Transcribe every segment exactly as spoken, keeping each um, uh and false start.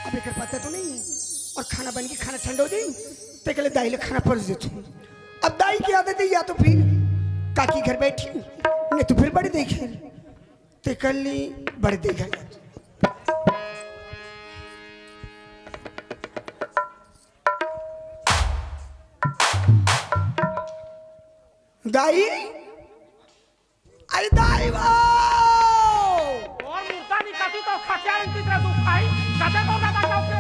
अब एकर पता तो नहीं, अउ खाना बन के खाना ठंडा हो जाई, तेकर ले दाई ले खाना परोस देथों। अब दाई के आदत हे, या तो फिर काकी घर बैठी, नहीं तो फिर बड़े दाई घर, तेकर ले बड़े दाई घर। दाई, अरे दाई वो! तोर मुर्दा निकाटी तो खटिया इंती तरह दुखाई, कते को गदा का के।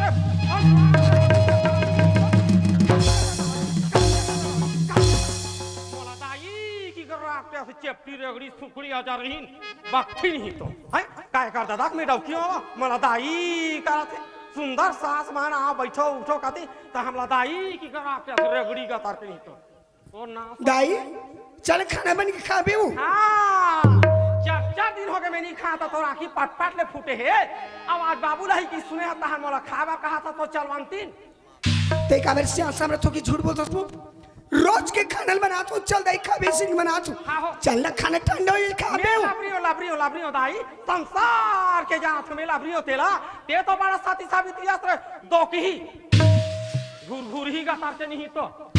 मोला दाई की गराटे से चेपटी रेगड़ी सुकड़ी आ जा रही, बकठी नहीं तो। हैं? काय कर दादा, मैं डौकी हो, मोला दाई करत हे। सुंदर सास मान आ बैठो उठो कती, त हमला दाई की गराटे से रेगड़ी गतर के नहीं तो। तोर नाम दाई, चल खाना बन के खाबे वो। हाँ, चार, चार दिन हो गए मैं नहीं खा, त तोर आँखी पट पट ले फूटे हे। अब आज बाबू ला ही कि सुने ह, तहन मोला खाबा कहा था तो चलवंतीन। ते काबर से आसाम रथो कि झूठ बोलथस वो? रोज के खाना बनाथों, चल दाई खाबे, सिंह बनाथों। हाँ हो। चल ना खाना ठंडा हो जाई, खाबे मैं वो। लबरी हो, लबरी हो, लबरी हो दाई, संसार के जात में लबरी हो तेला, ते तो बड़ा सती सावित्री अस रे, दो की ही। घुर घुर ही गतर के नहीं तो।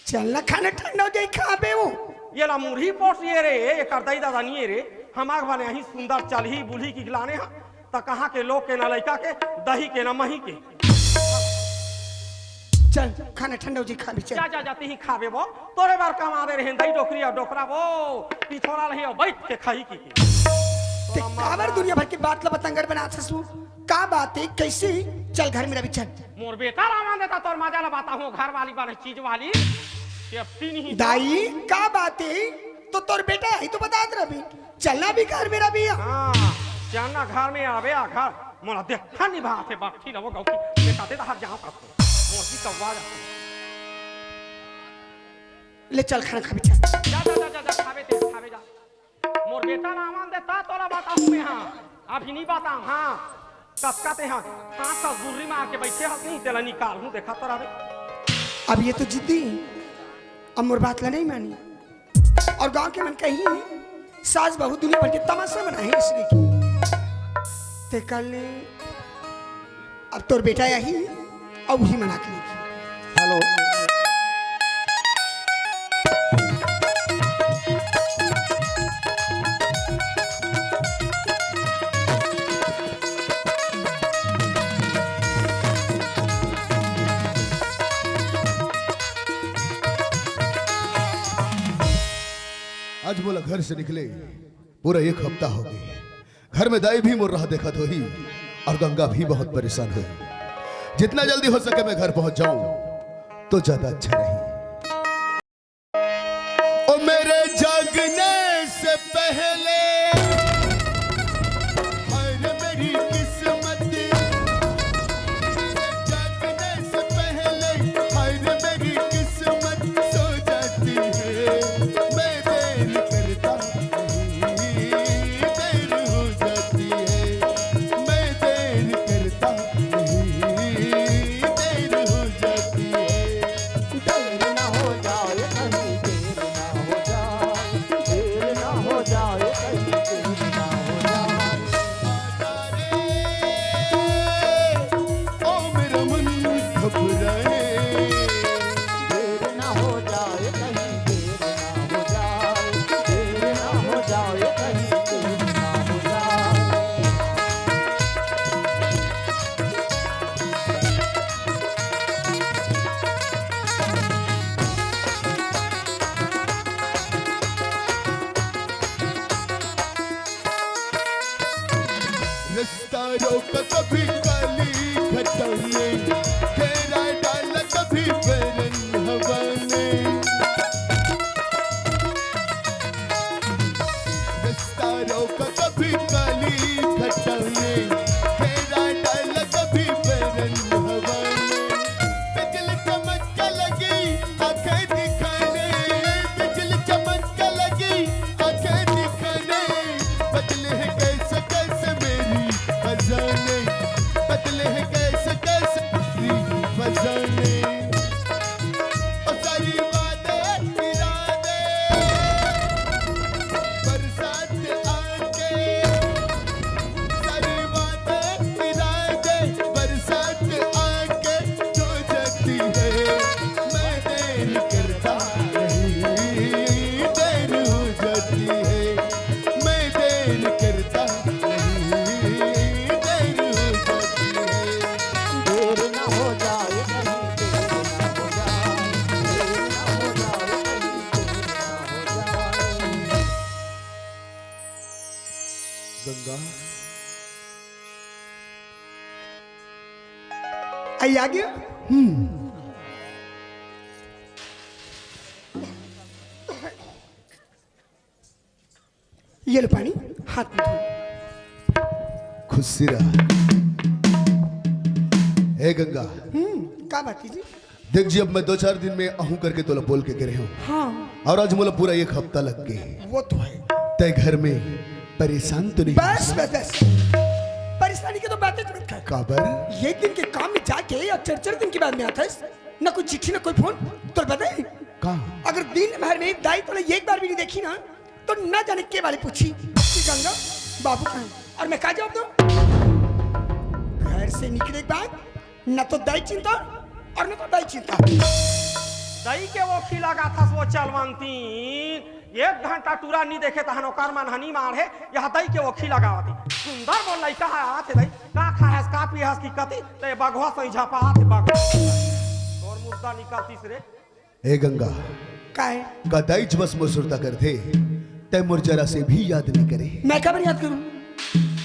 चल ना, खाना ठंडा हो जाई, खाबे वो। ये ला मुरही पोस ये रे, ये कर दई दादा नहीं ये रे। हमार बने ही सुंदर चलही बुलही की लाने हा, त कहाँ के लोग के ना लइका के, दही के ना मही के। चल, खाना ठंडा हो जाई, खाबे, चल। जा, जा, जा, तिही खाबे वो। तोरे बार कमा दे रहे, दही डोकरी अउ डोकरा वो। पिछोड़ा रही अउ बैठ के खाई की, की। ते काबर दुनिया भर के बात ला बतंगड़ बनाथस वो? का बात हे, कैसे? चल घर में रही, चल। मोर बेटा रावण देता तोर मजा ला बताहूँ, घर वाली बने चीज वाली। सेफ्टी नहीं तो। दाई, का बात हे? तो तोर बेटा यही तो बतात रही। चलना भी घर में रही। हाँ, चलना घर में आबे आ घर। मोला देखा नहीं बात हे, बाकी रहो गौकी। बेटा दे हर जाओ का। मोर की कौवा जा। ले चल खाना खाबे चल। जा, जा, जा, जा, जा, खाबे ते, खाबे जा। मोर बेटा ला आवन दे, ता तोला बताहूँ मैं, हाँ। अभी नहीं बताऊँ, हाँ। कतका ते, हाँ। हाँ, ससुरी मार के बैठे हस नहीं, तेला निकालहूँ, देखा तो रहे। अब ये तो जिद्दी, अब मोर बात ला नहीं मानी। अउ गाँव के मन कही, सास बहू दुनिया भर के तमाशा बनाए हे इसलिए कि ते कल अब तोर बेटा यही, अब वही मना के लेगी। हेलो। आज मोला घर से निकले पूरा एक हफ्ता हो गए। घर में दाई भी मोर राह देखत होही अउ गंगा भी बहुत परेशान होही। जितना जल्दी हो सके मैं घर पहुंच जाऊं तो ज्यादा अच्छा रही। ओ मेरे जागने से पहले, हाय रे मेरी किस्मत, मेरे जागने से पहले, हाय रे मेरी किस्मत सो जाती है। मैं देर करता नहीं, देर हो जाती है। मैं देर करता नहीं, देर हो जाती है। देर ना हो जाए कहीं, देर ना हो जाए, देर ना हो जाए कहीं, देर ना हो जाए। ओ मेरा मन घबराए। देर ना हो जाए कहीं, देर ना हो जाए, देर ना हो जाए कहीं, देर ना हो जाए। रस्ता रोक कभी काली घटा ने, घेरा डाल कभी बैरन हवा ने। रस्ता रोक कभी काली घटा ने, घेरा डाल कभी बैरन हवा ने। बिजली चमक लगी आंखें दिखाने, बिजली चमक लगी आंखें दिखाने। बदले हैं कैसे कैसे मेरी खजाने, बदले हैं कैसे कैसे मेरी आई आ गया। हम्म। ये लो पानी, हाथ में धो। खुशी रहा। हे गंगा। हम्म, का बात है जी? देख जी, अब मैं दो चार दिन में आहूं करके तोला बोल के गे रहे हूं। हाँ। और आज मोला पूरा एक हफ्ता लग गे। वो तो है। तय घर में परेशान तो नहीं? बस, बस, बस। परेशानी के तो बातें मत कर। काबर? एक दिन के काम में जाके और चार चार दिन के बाद में आता है, ना कोई चिट्ठी, ना कोई फोन। तो बताए? का? अगर दिन भर में दाई तोला एक बार भी नहीं देखी ना, तो ना जाने के वाली पूछी कि गंगा, बाबू कहाँ है? और मैं का जवाब दूं? घर से निकले के बाद ना तो दाई चिंता और ना तो दाई चिंता। दाई के ओखी लगाथस वो चलवंती, एक घंटा टूरा नी देखे तहन ओकर मन हनी मार हे, यह दाई के ओखी लगावती। सुंदर बोल लइका है, आथे दाई, का खाहस, का पीहस की कती, ते बघवा सही झपा आथे बघवा। तोर मुर्दा निकलतीस रे। ए गंगा, काय? का दाईच बस मोर सुरता करथे, तै मोर जरा से भी याद नहीं करे। मैं काबर याद करूं?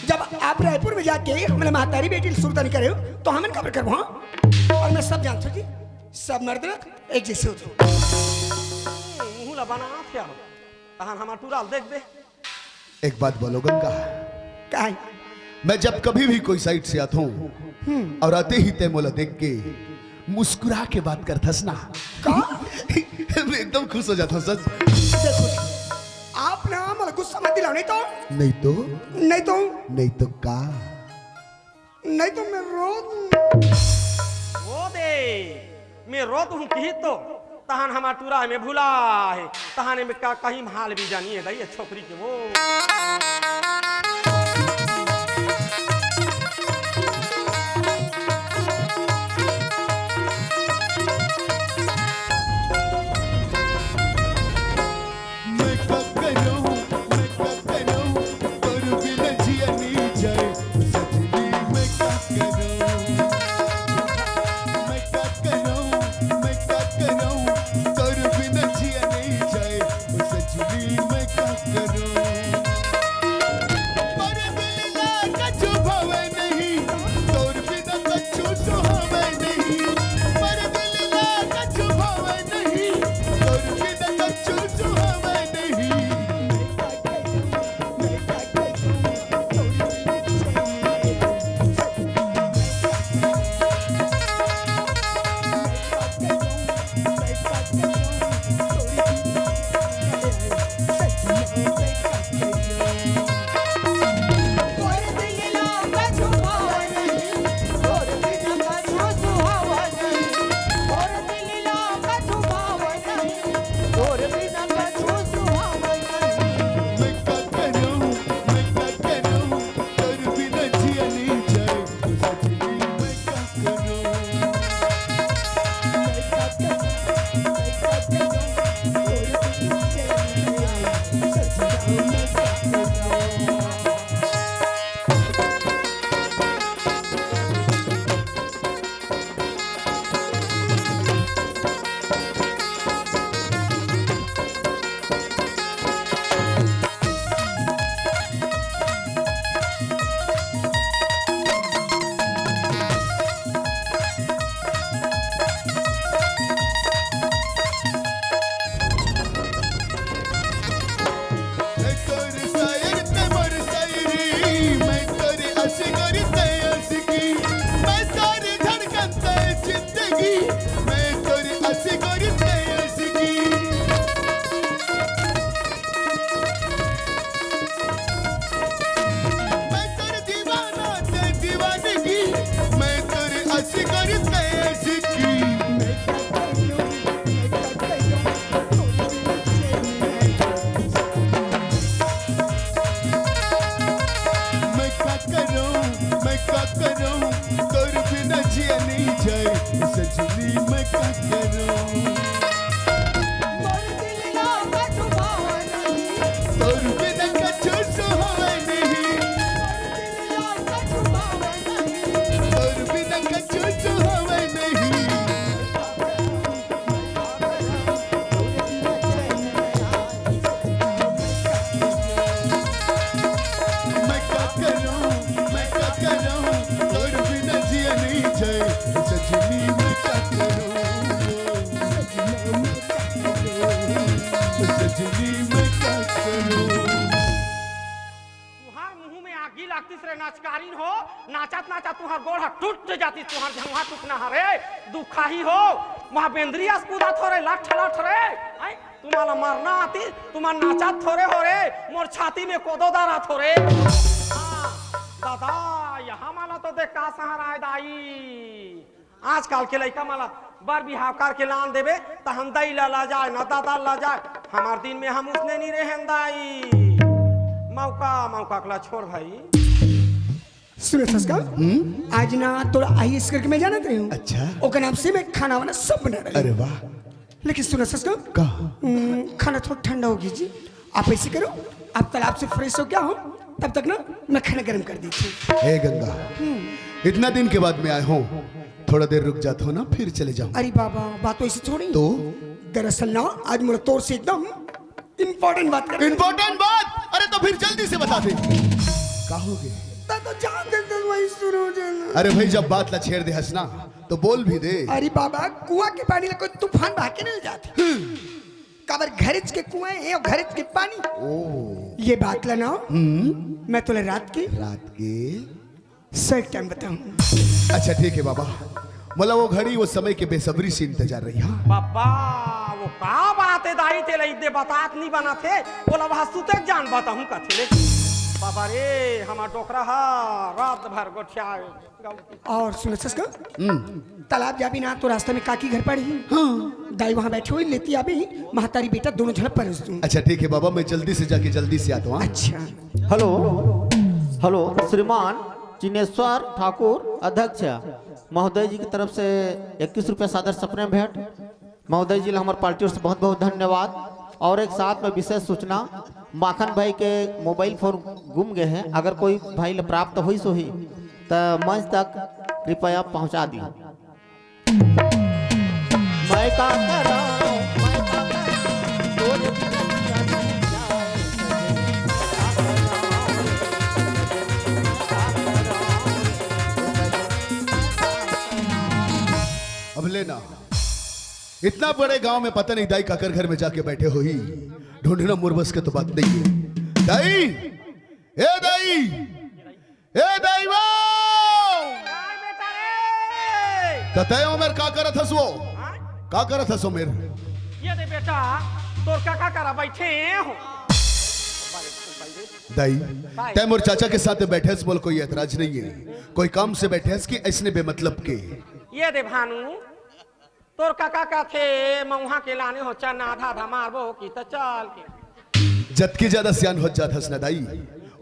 जब आप रायपुर में जाके हमने महतारी बेटी ल सुरता नहीं करे हो, तो हमन काबर करबो, हाँ? और मैं सब जानथो जी, सब मर्द लोग एक जैसे होथो। मुंह ला बना क्या हो? तहान हमार टूरा ल देख बे। एक बात बोलो गंगा, काय? मैं जब कभी भी कोई साइड से आता हूँ हम्म। और आते ही तै मोला देख के मुस्कुरा के बात करथस ना, का? मैं एकदम खुश हो जाता हूँ सच। देखो, आप ना मोला गुस्सा मत दिलाओ, नहीं तो नहीं तो नहीं तो नहीं तो का? नहीं तो मैं रो दूं। ओ दे, मैं रो दूं की तो तहन हमार टूरा में भुला हे, तहन में का कहीं हाल भी जानिए दाई, ये छोकरी के वो। मैं का करूं, मैं का करूं, तोर बिना जिया नहीं जाए। सजनी मैं का करूं, मैं का करूं, मैं का करूं, तोर बिना जिया नहीं जाए। ओ सजनी मैं का करूं। नाचा, तुंहर गोड़ ह टूट जातिस, तुंहर झंगहा टूटना हरे, दुखाही हो, वहाँ बेंदरी अस कूदत हो रे, लठ लठ रे, हैं? तुम्हारा मरना आतिस, तुम्हार नाचा थोरे हो रे, मोर छाती में कोदो दरत हो रे। हाँ, दादा, यहाँ माला तो देख का सहारा है दाई। आजकल के लइका मन ला बर बिहाव करके लान देबे, त हम दाई ला लजाए, न दादा ला लजाए। हमर दिन में हम उसने नहीं रहेन दाई। मौका, मौका के ला छोड़ भाई। सुनत हस का? आज ना तोला आईएएस करके मैं जानत रहे हूँ। अच्छा। ओकर नाम से मैं खाना वाना सब बना रहे हूँ। अरे वाह। लेकिन सुनत हस का? का? हम्म, खाना थोड़ा ठंडा हो गया जी। आप ऐसे करो, आप तालाब से फ्रेश हो के आओ, तब तक ना मैं खाना गर्म कर देती हूँ। हे गंगा, इतना दिन के बाद मैं आया हूँ, थोड़ा देर रुक जाता हूँ ना, फिर चले जाऊँ। अरे बाबा, बात तो ऐसी थोड़ी। तो? दरअसल ना, आज मोला तोर से एकदम इंपॉर्टेंट बात कर। इंपॉर्टेंट बात? अरे तो फिर जल्दी से बता दे। का हो गए? तो, तो जान दे, तो वही शुरू हो जाना। अरे भाई, जब बात ला छेड़ दे हस ना, तो बोल भी दे। अरे बाबा, कुआं के पानी ला कोई तूफान बहा के नहीं ले जाते। काबर घरेच के कुआं है, घरेच के पानी। ओ। ये बात ला ना, हम्म। मैं तोला रात के रात के सही टाइम बताऊं। अच्छा ठीक है बाबा, मोला वो घड़ी, वो समय के बेसब्री से इंतजार रही। हाँ। बाबा, वो का बात है दाई, तेला इदे बतात नहीं बना थे, बोला वहाँ सुते जान बताऊं का थे ले। बाबा रे, हमार डोकरा हा रात भर गोठिया। और सुनत हस का? तालाब जाबी ना तो रास्ता में काकी घर पड़ही। हाँ। दाई वहाँ बैठे हुई, लेती आबी, महतारी बेटा दोनों झड़प पर। अच्छा ठीक है बाबा, मैं जल्दी से जाके जल्दी से आता हूँ। हाँ। अच्छा। हेलो, हेलो, श्रीमान चिनेश्वर ठाकुर, अध्यक्ष महोदय जी की तरफ से इक्कीस रुपया सादर सप्रेम भेंट। महोदय जी ला हमर पार्टी ओर से बहुत बहुत धन्यवाद। और एक साथ में विशेष सूचना, माखन भाई के मोबाइल फोन गुम गए हैं, अगर कोई भाई ला प्राप्त होइस होही त मंच तक कृपया पहुंचा दी। मैं का करा, मैं का करा, तोर अब लेना, इतना बड़े गांव में पता नहीं दाई काकर घर में जाके बैठे होही। ढूंढना मोर बस के तो बात नहीं है। दाई, ए दाई, ए दाई वो! काय बेटा रे? त तय उमर का करत हस वो? हाँ? का करत हस उमर? ये दे बेटा, तोर काका करा बैठे हो। दाई, काय? तय मोर चाचा के साथ बैठे हस बोल कोई एतराज नहीं है। कोई काम से बैठे हस कि ऐसने बेमतलब के? ये दे भानु, तोर काका कथे, मउहा के लाने हो चना, आधा आधा मारबो कि त चल के। जतकी ज्यादा सियान होत जात हस ना दाई,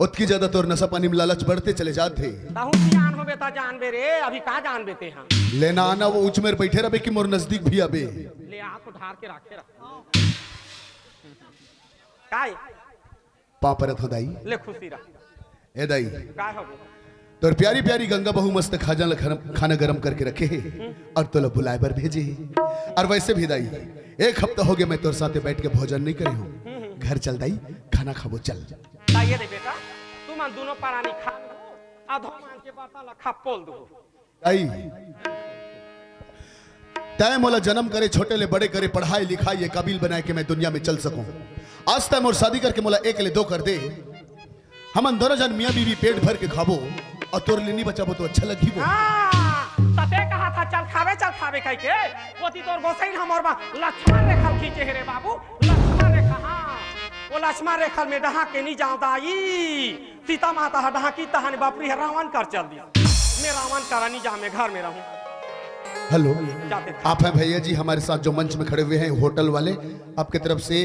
ओतकी ज्यादा तोर नशा पानी में लालच बढ़ते चले जात हे। तहूँ सियान होबे त जानबे रे, अभी का जानबे ते हाँ? लेना आना वो ऊंच मेर बैठे रहबे कि मोर नजदीक भी आबे? ले आ तो धार के राखे रह। काय? पाँव परत हो दाई। ले खुशी रह। ए दाई, का हो? तोर प्यारी प्यारी गंगा बहू मस्त खाजा ल खरम-, खाना गरम करके रखे हे और तोला बुलाए बर भेजे हे। और वैसे भी दाई, एक हफ्ता हो गया मैं तोर साथे बैठ के भोजन नहीं करे हूँ। घर चल दाई, खाना खाबो चल। ताइए दे बेटा, तुमन दोनों परानी खा लो, अधो मान के बर्तन ला खपोल दो। दाई, तय मोला जन्म करे, छोटे ले बड़े करे, पढ़ाई लिखाई ये काबिल बनाए के मैं दुनिया में चल सकूं। आज तय मोर शादी करके मोला एक ले दो कर दे, हमन दोनों जन मियाँ बीवी पेट भर के खाबो और तोर ले नी बचाबो तो अच्छा लगही वो। हाँ, तते कहा था चल खावे, चल खावे कह के, वो ती तोर गोसाई न हमर बा लक्ष्मण रेखा खींचे हे रे बाबू, लक्ष्मण रेखा, हाँ। वो लक्ष्मण रेखा में डहा के नी जाओ दाई। सीता माता ह डहाकी तहाने बापरी ह रावण कर चल दिस। मैं रावण करा नी जा, मैं घर में रहूं। हेलो, जाते थे। आप हैं भैया जी हमारे साथ जो मंच में खड़े हुए हैं होटल वाले, आपके तरफ से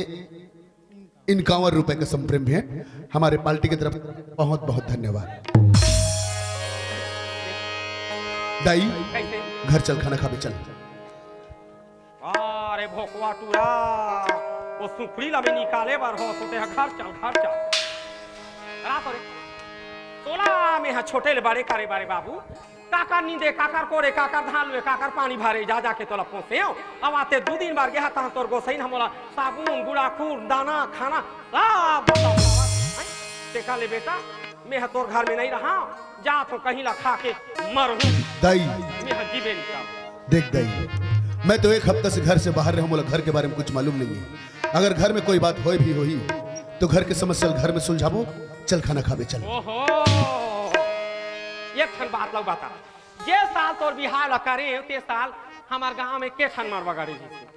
इनकावन रुपए का संप्रेम भेंट, हमारे पार्टी की तरफ बहुत बहुत धन्यवाद। दाई, कैसे? घर चल खाना खाबे चल। अरे भोकवा टूरा, वो सुखड़ी ला में निकाले बर हो, तो ते ह घर चल, घर चल। रात रे, तोला में ह छोटे ले बड़े करे बारे बाबू, काकर नींदे, काकर कोरे, काकर धान लुए, काकर पानी भरे, जा जाके तोला पोसे हो। अब आते दू दिन बार गे हा, तहाँ तोर गोसैन हमोला साबुन, गुड़ाखुर, दाना, खाना, सब बताओ। हैं? तेकर ले बेटा, मैं ह तोर घर में नहीं रहा, जात हो कहीं ला खा के मरहूं। दाई। मैं ह जीबे नहीं करहूं। देख दाई, मैं तो एक हफ्ता से घर से बाहर रहूं, मोला घर के बारे में कुछ मालूम नहीं है। अगर घर में कोई बात होए भी होही, तो घर के समस्या ल घर में सुलझाबो। चल खाना खाबे चल। ओहो, एक ठन बात लौ बता, जे साल तोर बिहाव ला करे, ते साल हमर गांव में के ठन मड़वा गड़े रहिस?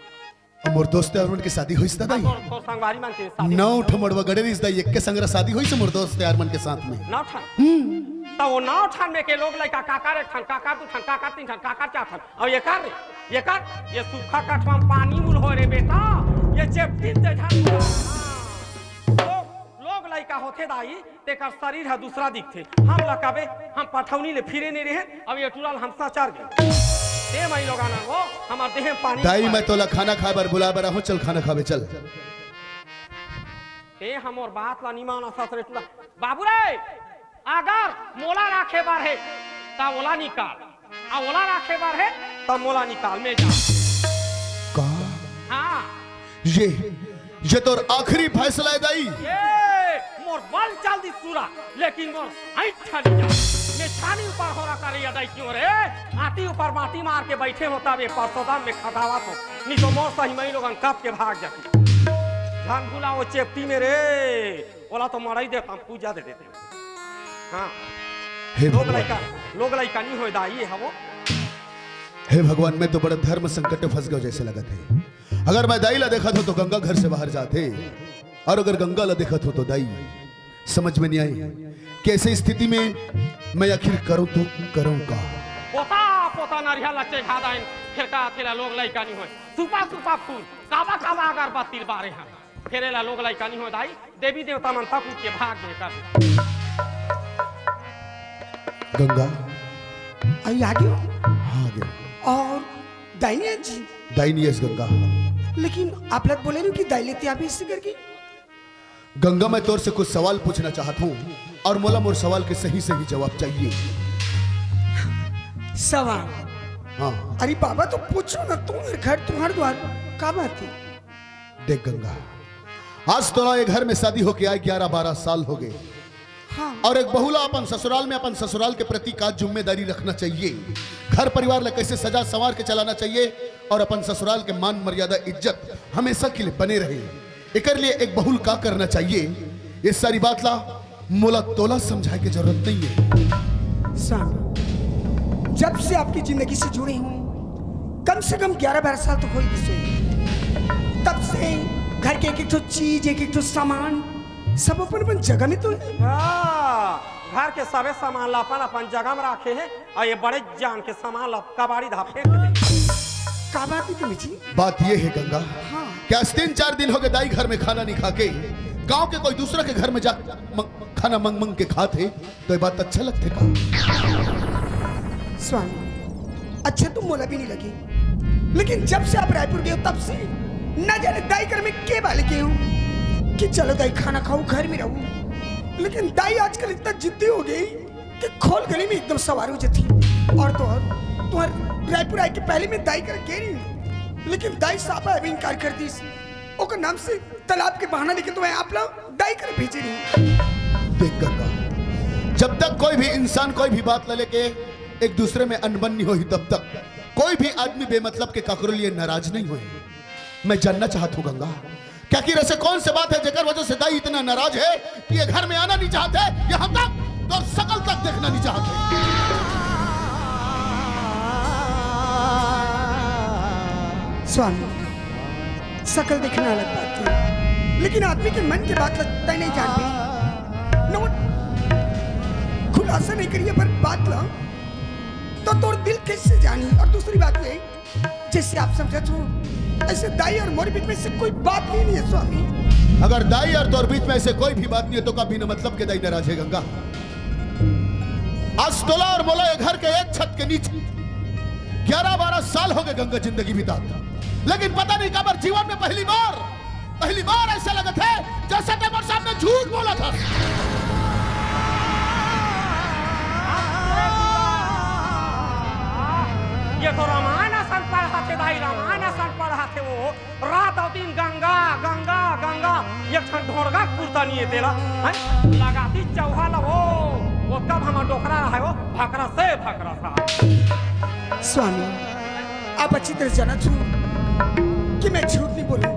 अब मोर दोस्त यार मन के शादी होइस त दाई। तोर, तोर संगवारी मन के शादी नौ ठन मड़वा गड़े रहिस दाई, एक के संगरा शादी होइस मोर दोस्त यार मन के साथ में। नौ ठन? हम्म। त वो नौ ठन में के लोग लइका काकर एक ठन, काकर दू ठन, काकर तीन ठन, काकर चार ठन, अउ एकर रे, एकर, ये सूखा कठवा म पानी मुल होय रे बेटा, ये चेपटी ते झन। लोग, लोग लइका होथे दाई, तेकर शरीर ह दूसरा दिखथे। हम ला कबे, हम पठौनी ले फिरे नइ रहेन, अब ये टूरा ल हमसा चर गे। ते मई लोगाना वो, हमर देह म पानी दाई, परे। मैं तोला खाना खाए बर बुलाए बर आहूं, चल खाना खाबे, चल। ते हमर बात ला नि मानस रे टूरा। बाबू रे, अगर मोला राखे बर हे, त ओला निकाल। आ ओला राखे बर हे, त मोला निकाल, मैं जा। का? हाँ। ये, ये तोर आखिरी फैसला हे दाई? ये, मोर बल चल दिस पूरा, लेकिन मोर ऐंठा नि जा। मैं छानी ऊपर होरा करे या दाई क्यों रे? आटी ऊपर माटी मार के बैठे हों, तब ये परसोदम में खटावत हों। नि तो मोर सही मई लोगन कब के भाग जाती। झन भूला वो चेपटी में रे, ओला तो मड़ई देता, पूजा दे देते। हाँ। हे लोग भगवान। लइका, लोग लइका नि होय दाई, ये हवो। हे भगवान, मैं तो बड़ा धर्म संकट में फंस गयो जैसे लगत हे। अगर मैं दाई ला देखत हों तो गंगा घर से बाहर जाथे, अउ अगर गंगा ला देखत हों तो दाई, समझ में नि आय कि ऐसे स्थिति में मैं आखिर करूं तो करूं का? पोता, पोता नरिया लच्चे घा दाइन, फेर का थेला लोग लइका नि होय। सुपा, सुपा फूल, काबा, काबा अगरबत्ती बारे हैं। फेर एला लोग लइका नि होय दाई, देवी देवता मन तक उठ के भाग गे कर। गंगा। आई आ गयो। हाँ, आ गयो। अउ दाई नइ आइस जी? दाई नइ आइस गंगा। लेकिन आप लोग बोले रहे कि दाई लेते आप इसी करके। गंगा, मैं तोर से कुछ सवाल पूछना चाहत हों अउ मोला मोर सवाल के सही सही जवाब चाहिए। सवाल? हाँ। अरे बाबा, तो पूछो ना, तुम्हर घर, तुम्हर द्वार, का बात हे? देख गंगा, आज तोला ये घर में शादी होके आए ग्यारह बारह साल हो गे। हाँ। अउ एक बहू ला अपन ससुराल में अपन ससुराल के प्रति का जिम्मेदारी रखना चाहिए, घर परिवार ला कैसे सजा संवार के चलाना चाहिए अउ अपन ससुराल के मान मर्यादा इज्जत हमेशा के लिए बने रहे, एकर लिए एक बहू ल का करना चाहिए, ये सारी बात ला मोला तोला समझाए के जरूरत नइ हे। स्वामी, जब से आपकी जिंदगी से जुड़े हुए कम से कम ग्यारह बारह साल तो हो ही गए। तब से घर के एक एक ठो चीज, एक एक ठो सामान सब अपन अपन जगह में तो हे। हाँ, घर के सबे सामान ला अपन अपन जगह में राखे हे, अउ ये बड़े जान के सामान ला कबाड़ी धा फेंक दे। का बात हे तुम्हें जी? बात ये हे गंगा, हाँ। कि आज तीन चार दिन हो गे दाई घर में खाना नइ खा के गांव के कोई दूसरा के घर में जा म-, खाना मंग मंग के खात हे, तो ये बात अच्छा लगथे का? स्वामी, अच्छा तो मोला भी नइ लगे, लेकिन जब से आप रायपुर गए हो तब से न जाने दाई कर में के बाले के हो कि चलो दाई खाना खाओ, घर में रहो। लेकिन दाई आजकल इतना जिद्दी हो गई कि खोल गली में एकदम सवार हो जाती। अउ तो अउ, तुम्हार रायपुर आए के पहले मैं दाई कर गे रही, लेकिन दाई साहब अभी इनकार कर दिस। ओकर नाम से तालाब के बहाना लेके तुम्हें आप लोग दाई कर भेजे रही। देख गंगा, जब तक कोई भी इंसान कोई भी बात ला लेके एक दूसरे में अनबन नइ होही, तब तक कोई भी आदमी बेमतलब के काकरो लिए नाराज नइ होय। मैं जानना चाहत हों गंगा, क्या कि ऐसे कौन से बात हे जेकर वजह से दाई इतना नाराज हे कि ये घर में आना नइ चाहत हे, यहाँ तक तो शकल तक देखना नइ चाहत हे। स्वामी, शकल देखना अलग बात हे, लेकिन आदमी के मन के बात ला तैं नइ जान पाए। न वो खुलासा नइ करिए पर बात ला तो तोर दिल कैसे जानी? अउ दूसरी बात ये, जैसे आप समझत हो, ऐसे दाई अउ मोर बीच में से कोई बात ही नइ हे स्वामी। अगर दाई अउ तोर बीच में ऐसे कोई भी बात नइ हे तो का बिना मतलब के दाई नाराज हे गंगा? आज तोला अउ मोला ये घर के एक छत के नीचे ग्यारह बारह साल हो गे गंगा जिंदगी बितात, लेकिन पता नइ काबर जीवन में पहली बार पहली बार ऐसा लगत हे जैसे तैं मोर सामने झूठ बोलत हस। ये तो रामायण असन पढ़ाथे दाई, रामायण असन पढ़ाथे वो। रात अउ दिन गंगा, गंगा, गंगा। एक ठन ढोड़गा कुर्ता नइ हे तेला, हैं? लगाती चौहा ला वो, वो कब हमर डोकरा रहा हे वो, भकरा से भकरा सा। स्वामी, आप अच्छी तरह जानत हो कि मैं झूठ नइ बोलूं,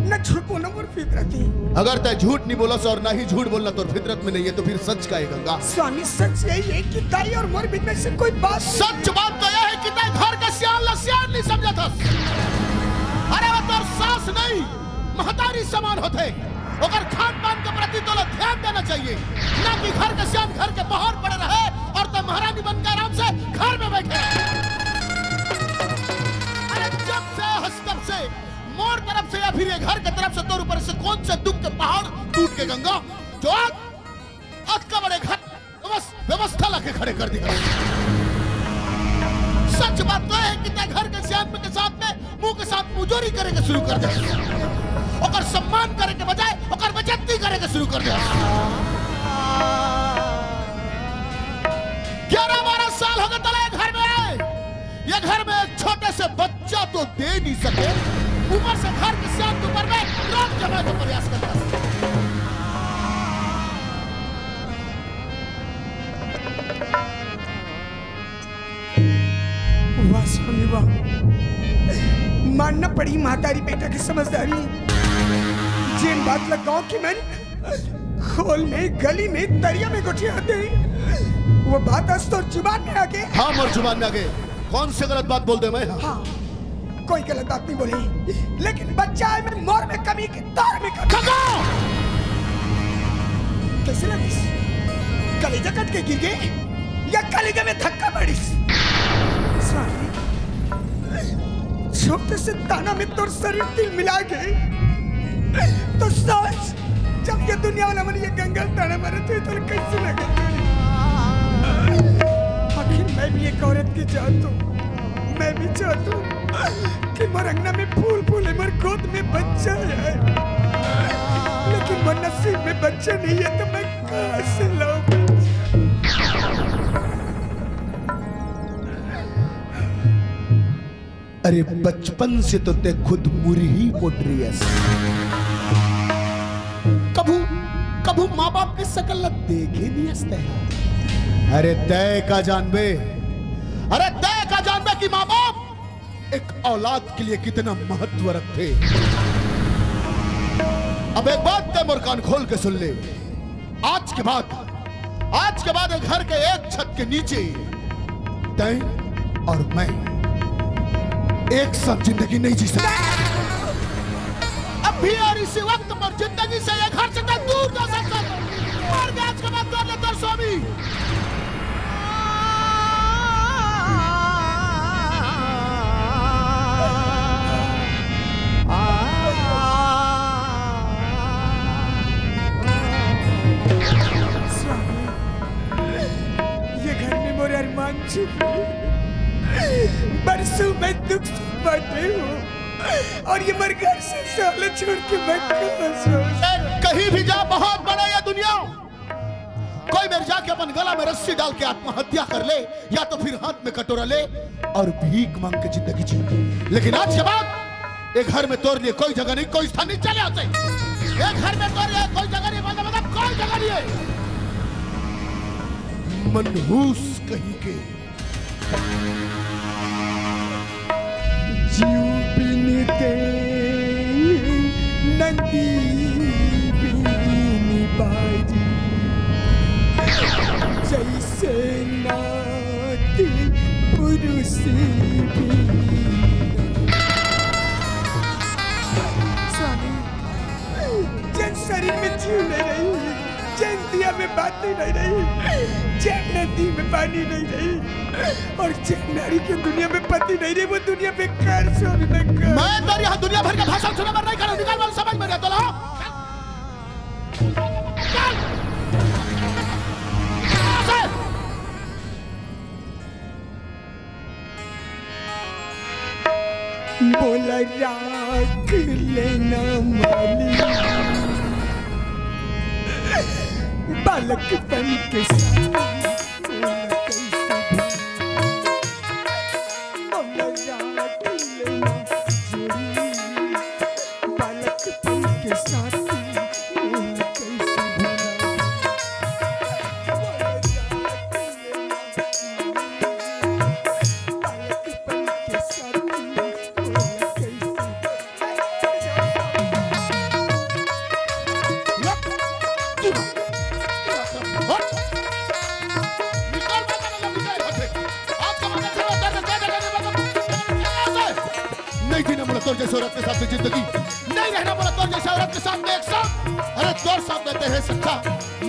ना झूठ बोलना मोर फितरत हे। अगर तैं झूठ नहीं बोलस और ना ही झूठ बोलना तोर फितरत में नहीं है, तो फिर सच का है, गंगा? स्वामी, सच यही है कि ताई और मोर बीच में से कोई बात नहीं। सच बात तो यह है कि तैं घर के सियान ला सियान नहीं समझत हस। अरे, वो तोर सास नहीं, महतारी समान होथे। ओकर खान पान के प्रति तोला ध्यान देना चाहिए, ना कि घर के सियान घर के बाहर पड़े रहे और तैं महारानी बनके आराम से घर में बैठे रहे। अरे, जब से हस तब से मोर तरफ से या फिर ये घर के तरफ से तोर ऊपर से कौन से दुख के पहाड़ टूट के, गंगा, जो आज अतका बड़े घर व्यवस-, व्यवस्था ला के खड़े कर दिया। सच बात तो है कि तैं घर के सियान के साथ में मुंह के साथ मुजोरी करे के शुरू कर दे, ओकर सम्मान करे के बजाय ओकर बेइज्जती करे के शुरू कर दे। ग्यारह बारह साल हो गए तोला ये घर में आए, ये घर में एक छोटे से बच्चा तो दे नहीं सके, ऊपर से घर के सियान के ऊपर में राज जमाए का प्रयास करता है। वाह स्वामी वाह, मानना पड़ी महतारी बेटा की समझदारी। जेन बात ला गाँव के मन खोल में, गली में, तरिया में गोठियाथे, वो बात आज तोर जुबान में आगे। हाँ, मोर जुबान में आगे। कौन से गलत बात बोल दे मैं? हाँ, कोई गलत बात नहीं बोली, लेकिन बच्चा है, मैं मोर में कमी के तोर में कमी। खगो! कैसे लगिस? कलेजा कट के गिर गे या कलेजा में धक्का पड़िस? स्वामी, छोटे से ताना में तोर शरीर तिलमिला गे, तो सोच, जब ये दुनिया वाला मन ये गंगा ताना मारत हे, तो कैसे लगे? आखिर मैं भी एक औरत की जात हूँ, मैं भी चाहत हूँ कि मोर अंगना में फूल फूले, मोर गोद में बच्चा है, लेकिन मोर नसीब में बच्चा नहीं है, तो मैं कहाँ से लाऊं बच्चा? अरे, बचपन से तो तैं खुद मुरही मोटरी अस। कभू, कभू माँ बाप के शकल ला देखे नहीं अस तैं। अरे, तैं का जानबे? अरे, तैं का जानबे कि माँ बाप एक औलाद के लिए कितना महत्व रखथे? अब एक बात तैं मोर कान खोल के सुन ले, आज के बाद, आज के बाद ये घर के एक छत के नीचे तैं और मैं एक साथ जिंदगी नहीं जी सकते। अब भी और इसी वक्त पर जिंदगी से ये घर से तैं दूर जा सकता है। और आज के बाद कर ले तेरे स्वामी। स्वामी, ये घर में मोर अरमान छिपे। बरसों मैं दुख से बांटे हूँ और ये मोर घर से साले छोड़ के मैं कहाँ जाऊँ? कहीं भी जा, बहुत बड़ा ये दुनिया। कोई मेर जाके अपन गला में रस्सी डाल के आत्महत्या कर ले, या तो फिर हाथ में कटोरा ले और भीख मांग के जिंदगी जी। लेकिन आज के बाद ये घर में तोर लिए कोई जगह नहीं, कोई स्थान नहीं। चले आते, ये घर में तोर लिए कोई जगह नहीं, मतलब, मतलब कोई जगह नहीं है। मनहूस कहीं के। जीव बिन देह, नदी बिन बारी, जैसे नाती पुरुष बिन। स्वामी, जेन शरीर में जीव नहीं रही, जेन दिया में बाती नहीं रही, जेन नदी में पानी नहीं रही, और जेन नारी के दुनिया में पति नहीं रही, वो दुनिया बेकार, स्वामी, बेकार। मैं तो यहाँ दुनिया भर का भाषण सुने बर नहीं खड़ा, निकाल वाला समझ में नहीं आता। बोला राख लेना माली, बालकपन के साथ बोला कैसे भूल। बोला राख लेना जोड़ी, बालकपन के साथ बोला कैसे भूला। तोर जैसे औरत के साथ में जिंदगी नहीं रहना पड़ा, तोर जैसे औरत के साथ में एक साथ, अरे तोर साथ में तेरे सच्चा,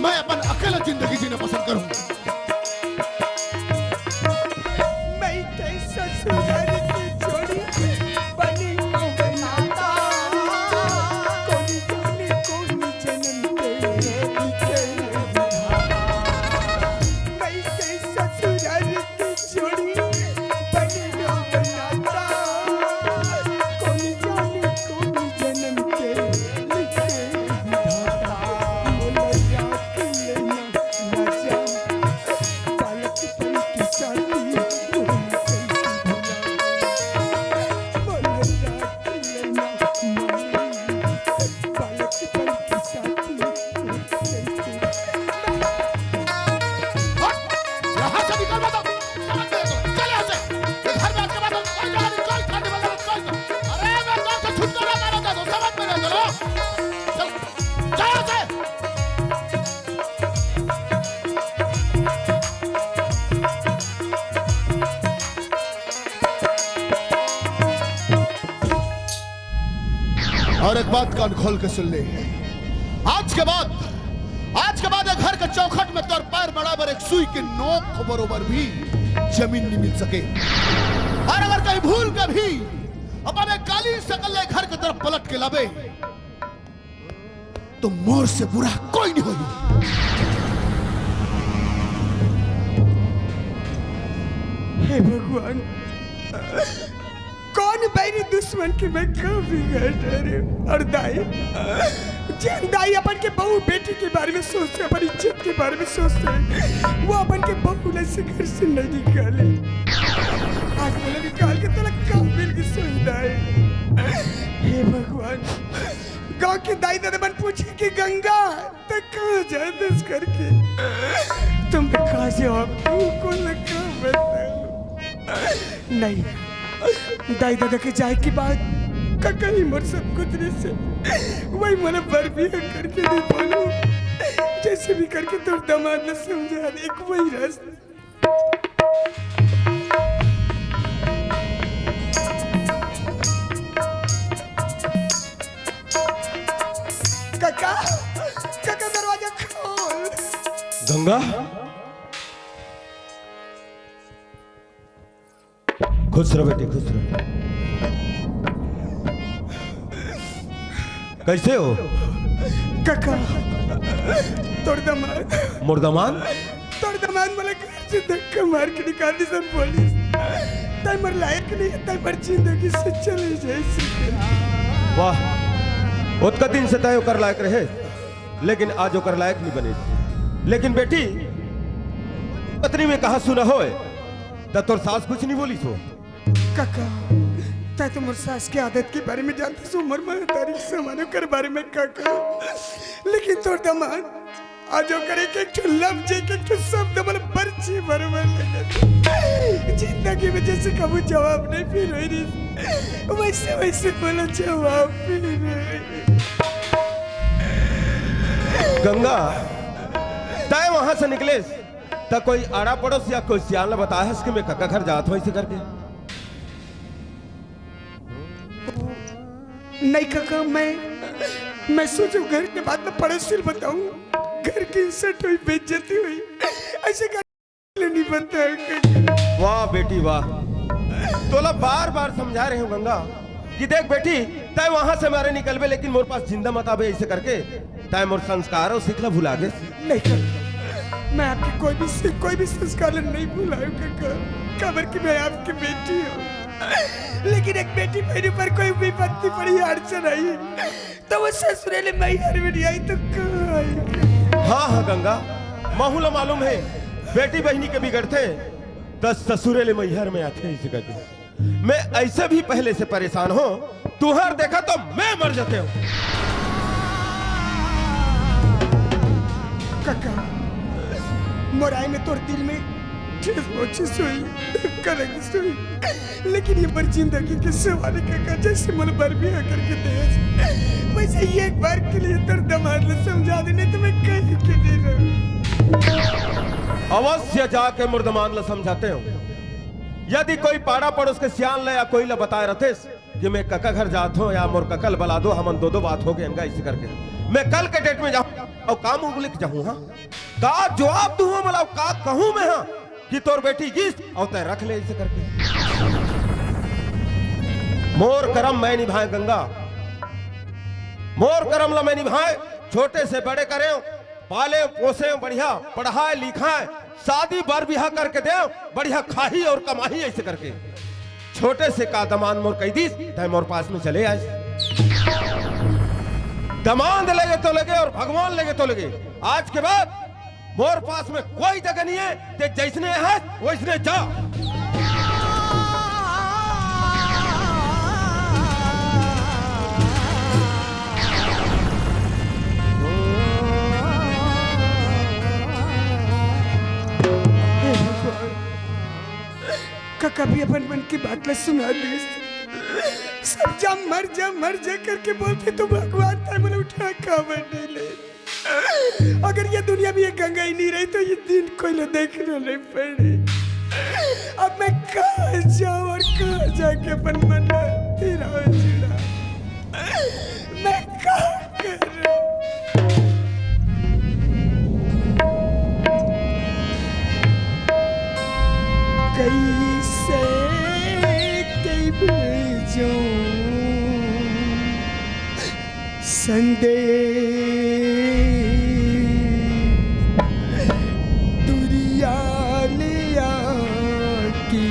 मैं अपन अकेला जिंदगी जीना पसंद करूंगा। मैं के ससुराल की जोड़ी बनी बनाता, कोई जाने कोई जन्म के लिखे विधाता। मैं के ससुराल की जोड़ी बनी बनाता, कोई जाने कोई जन्म के लिखे विधाता। मोला राख लेना राजा, बालकपन की साथी, मोला कैसे भुला। मोला राख लेना माई, बालकपन की साथी, मोला कैसे। हट! यहाँ से निकल, मतलब, समझ में तो, चल यहाँ से। ये घर में आके बात, कोई जगह नहीं, कोई खाने वाला, कोई तो। अरे, मैं तो आपसे छुटकारा पाना चाहता हूँ, समझ में नहीं, चलो। चल, चल यहाँ से। और एक बात कान खोल के सुन ले, आज के बाद, आज के बाद ये घर के चौखट में तोर पैर बराबर एक सुई के नोक बरोबर भी जमीन नहीं मिल सके। और अगर कहीं भूल के भी अपन एक काली शकल ले घर के तरफ पलट के लाबे, तो मोर से बुरा कोई नहीं होई। हे भगवान, कौन बैरी दुश्मन के मैं का बिगाड़ रहे हूँ? और दाई, जेन दाई अपन के बहू बेटी के बारे में सोचते, अपन इज्जत के बारे में सोचते, वो अपन के बहू ला से घर से नहीं निकाले। आज बोले निकाल के तोला का मिल के सोई दाई। हे भगवान, गांव के दाई ददा मन पूछे कि गंगा, तैं कहाँ जाथस करके, त मैं का जवाब दूँ, कोन ला का बताऊँ? नहीं, दाई ददा के जाए के बाद का कहीं मोर सब कुछ नहीं से, वही मोला बर बिहा करके नहीं बोलूँ, जैसे भी करके तोर दामाद ला समझा दे, एक वही रास्ता। काका, काका, दरवाजा खोल। गंगा, खुश रह बेटी, खुश रह। कैसे हो? काका, तोर दामाद। मोर दामाद? तोर दामाद मोला घर से धक्का मार के निकाल दिस अउ बोलिस, तैं मोर लायक नहीं है, तैं मोर जिंदगी से चले जाइस। वाह, ओतका दिन से तैं ओकर लायक रहे, लेकिन आज ओकर लायक नहीं बने। लेकिन बेटी, पत्नी में कहा सुना होय, त तोर सास कुछ नहीं बोलिस हो? काका, तैं तो मोर सास के आदत के बारे में जानथस, मोर महतारी के समान ओकर बारे में काका। लेकिन तोर दामाद, आज ओकर एक एक ठो लफ्ज, एक एक ठो शब्द मोला बरछी बरोबर लगथे। जिंदगी में जैसे कभू जवाब नहीं फिर होई रहिस, वैसे वैसे मोला जवाब फिर होई रहिस। गंगा, तैं वहां से निकलेस, त कोई आड़ा पड़ोस या कोई सियान ला बताए हस कि मैं काका घर जात हूँ ऐसे करके? नहीं काका, मैं, मैं सोचो घर के बात में पड़ोसी ला बताऊं, घर की इज्जत हुई, बेइज्जती हुई, ऐसे कर नहीं बताया काका। वाह बेटी वाह, तोला बार बार समझा रहे हूँ गंगा कि देख बेटी, तैं वहां से मारे निकलबे लेकिन मोर पास जिंदा मत आबे ऐसे करके। तैं मोर संस्कार अउ सीख ला भुला गेस। नहीं काका, मैं आपके कोई भी सीख, कोई भी संस्कार ला नहीं भुलायो काका, काबर कि मैं आपकी बेटी हूँ। लेकिन एक बेटी बहिनी पर कोई विपत्ति पड़ी, अड़चन आई, त वो ससुरे ले मैहर में नहीं आई त कहाँ आई? हाँ, हाँ गंगा, महू ला मालूम है, बेटी बहिनी के बिगड़थे त ससुरे ले मैहर में आथे, इसे कहते हैं। मैं ऐसे भी पहले से परेशान हूँ, तुहर देखा तो मैं मर जाते हूँ। काका, मोर आए में तोर दिल में ठेस पहुंचिस होही, धक्का लगिस होही, लेकिन ये मोर जिंदगी के सवाल है काका, जैसे मोला बर बिहा करके देस, वैसे ही एक बार के लिए तोर दामाद ला समझा दे, नहीं तो मैं कहीं के नहीं रहूं। अवश्य जाके मोर दामाद ला समझाते हूँ। यदि कोई पाड़ा पड़ोस के सियान ला या कोई ला बताए रहतेस, कि मैं कका घर जात हों या मोर कका ल बला दो, हमन दो दो बात हो गे हन गा, ऐसे करके। मैं कल के डेट में जाहूं अउ का मुंह लेके जाहूं, हां? का जवाब दूं मोला, का कहूं मैं, हां, कि तोर बेटी गिस अउ तैं रख ले, ऐसे करके। मोर करम मैं निभाए गंगा, मोर करम ला मैं निभाए, छोटे से बड़े करेंव, पालेंव पोसेंव, बढ़िया पढ़ाए लिखाए, शादी बर बिहा करके देंव, बढ़िया खाही अउ कमाही, ऐसे करके। छोटे से का दमांद मोर कहि दिस, तैं मोर पास में चले आइस। दमांद लगे तो लगे अउ भगवान लगे तो लगे, आज के बाद मोर पास में कोई जगह नहीं हे, तैं जइसने हे वइसने जा। कका भी अपन मन के बात ला सुना दिस। सब जा, मर जा, मर जा करके बोलथे त भगवान तैं मोला उठा काबर नइ ले? अगर ये दुनिया में ये गंगा ही नहीं रही तो ये दिन कोई ला देखना नहीं पड़े। अब मैं कहाँ जाऊँ अउ कहाँ जाके अपन मन ला फिराऊँ, चिढ़ाऊँ? मैं का करूं? कइसे कइबे जो संदेश दुरिहा ले आके।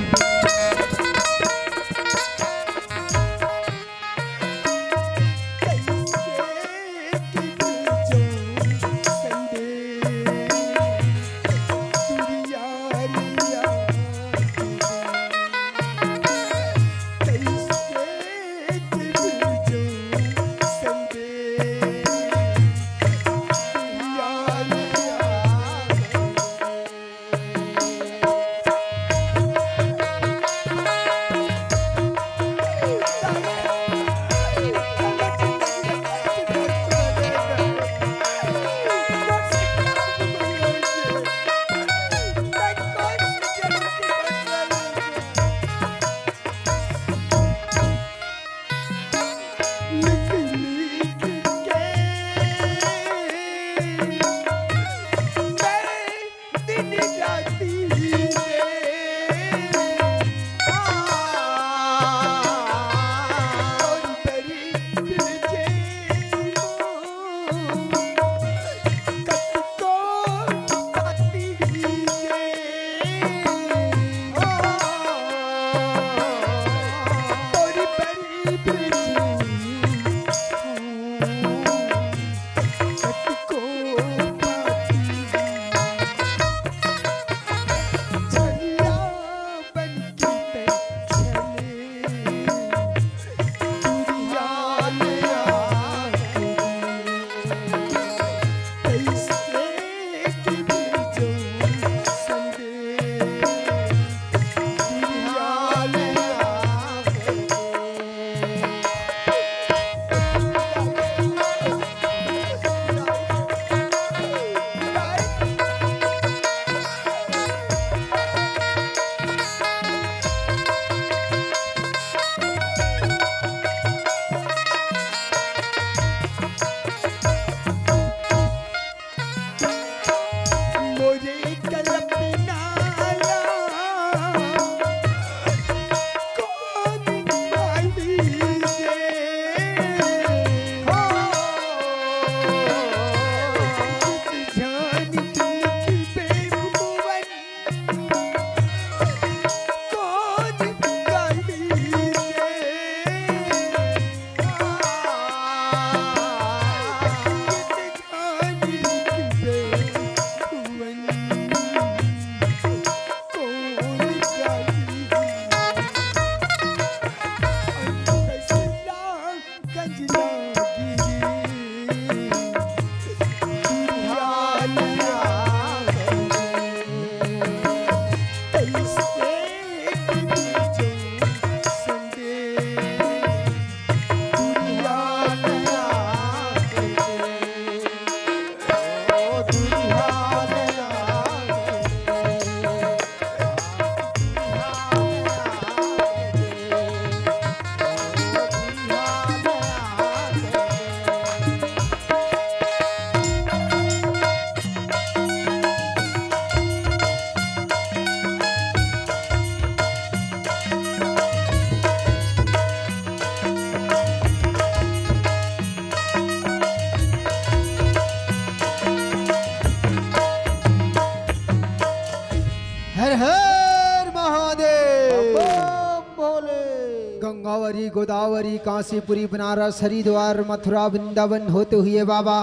गंगावरी, गोदावरी, काशीपुरी, बनारस, हरिद्वार, मथुरा, वृंदावन होते हुए बाबा,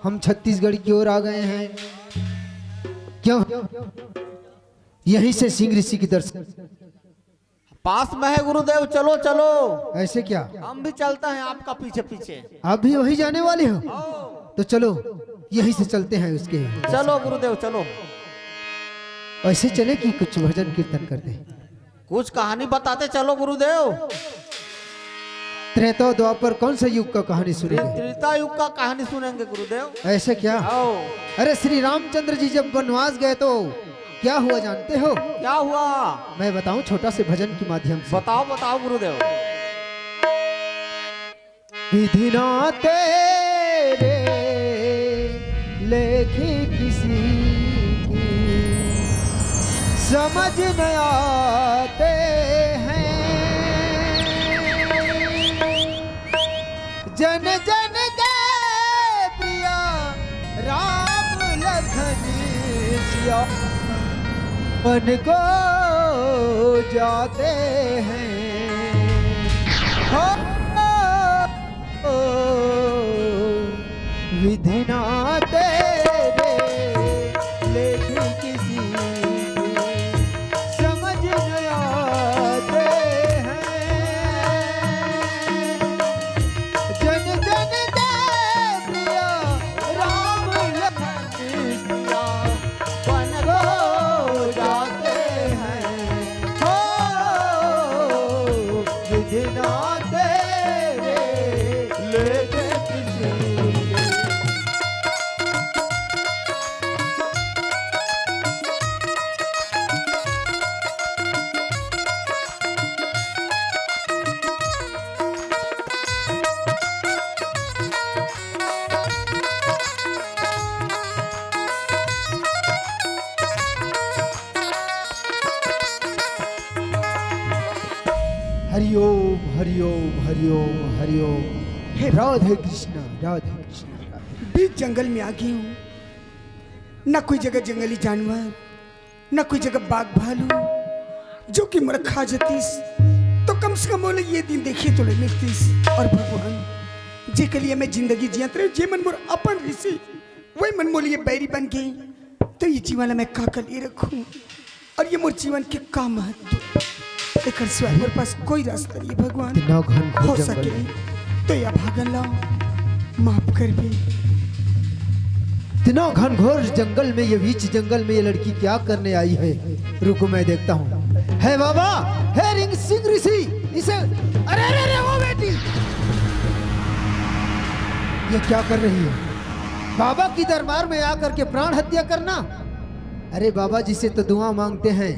हम छत्तीसगढ़ की ओर आ गए हैं। क्यों? यहीं से सिंह ऋषि के दर्शन। पास में है गुरुदेव, चलो, चलो। ऐसे क्या? हम भी चलते हैं आपका पीछे पीछे। आप भी वहीं जाने वाले हो? आओ। तो चलो, यहीं से चलते हैं उसके। चलो गुरुदेव, चलो। ऐसे चले कि कुछ भजन कीर्तन करते हैं। कुछ कहानी बताते चलो गुरुदेव। त्रेता द्वापर कौन सा युग का कहानी सुनेंगे? त्रेता युग का कहानी सुनेंगे गुरुदेव। ऐसे क्या? आओ। अरे, श्री रामचंद्र जी जब वनवास गए तो क्या हुआ जानते हो? क्या हुआ? मैं बताऊं छोटा से भजन के माध्यम से। बताओ, बताओ गुरुदेव। विधि ना तेरे लेखे किसी की समझ न आते हैं। जन जन के प्रिया राम लखन सिया बन को जाते हैं। हो, विधि ना तेरे लेखे किसी की समझ न आते हैं। जन जन के प्रिया राम लखन सिया बन को जाते हैं। हो, विधि ना तेरे लेखे किसी। हरिओम, हरिओम, हरिओम, हरिओम। हे राधे कृष्णा, राधे कृष्णा। बीच जंगल में आ गई हूँ, न कोई जगह जंगली जानवर, न कोई जगह बाघ भालू, जो कि मोला खा जतिस, तो कम से कम मोला ये दिन देखे तो ले मिलतिस। और भगवान, जेकर लिए मैं जिंदगी जियत रहे, जे मन मोर अपन रिसी, वही मन मोर लिए बैरी बन गए, तो ये जीवन ला मैं का कर लिए रखूं? और ये मोर जीवन के का महत्व? एकर सिवाय मोर पास कोई रास्ता नहीं, भगवान। इतना घनघोर हो जंगल सके में। तो ये भागन ला माफ कर दे। इतना घनघोर जंगल में, ये बीच जंगल में ये लड़की क्या करने आई है? रुको, मैं देखता हूँ। हे बाबा, हे रिंग सिंह ऋषि, इसे, अरे, अरे, अरे, ओ बेटी, ये क्या कर रही है? बाबा की दरबार में आकर के प्राण हत्या करना? अरे, बाबा जी से तो दुआ मांगते हैं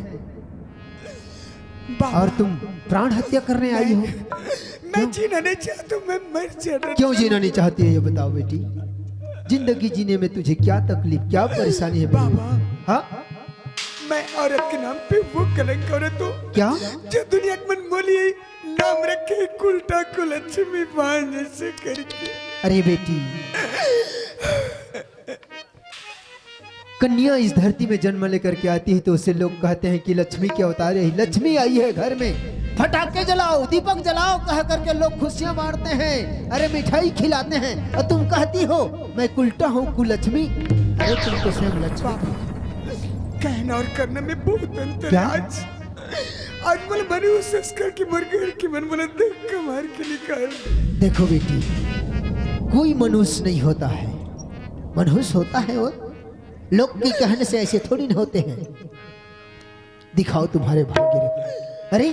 बाबा, और तुम प्राण हत्या करने आई हो? मैं, मैं क्यों? जीना नहीं चाहता, मैं मर जाना चाहता। क्यों जीना नहीं चाहती है, ये बताओ बेटी। जिंदगी जीने में तुझे क्या तकलीफ, क्या परेशानी है बेटी? बाबा, हाँ? मैं औरत के नाम पे वो कलंक औरत हूँ। क्या? जो दुनिया के मन मोली नाम रखे कुलटा कुलक्ष्मी बांझ से करके। अरे बेटी, कन्या इस धरती में जन्म लेकर के आती है तो उसे लोग कहते हैं कि लक्ष्मी के अवतार है, लक्ष्मी आई है घर में, फटाके जलाओ, दीपक जलाओ कह करके लोग खुशियां बांटते हैं, अरे मिठाई खिलाते हैं, और तुम कहती हो मैं कुलटा हूँ कुलक्ष्मी। अरे तुम तो स्वयं लक्ष्मी हो। कहना और करना में बहुत अंतर है। क्या? आज, आज मोला मनुष्य संस्कार की मोर घर की मन मोला धक्का मार के निकाल दे। देखो बेटी, कोई मनुष्य नहीं होता है, मनुष्य होता है वो लोग के कहने से ऐसे थोड़ी ना होते हैं। दिखाओ तुम्हारे भाग्य रेखा। अरे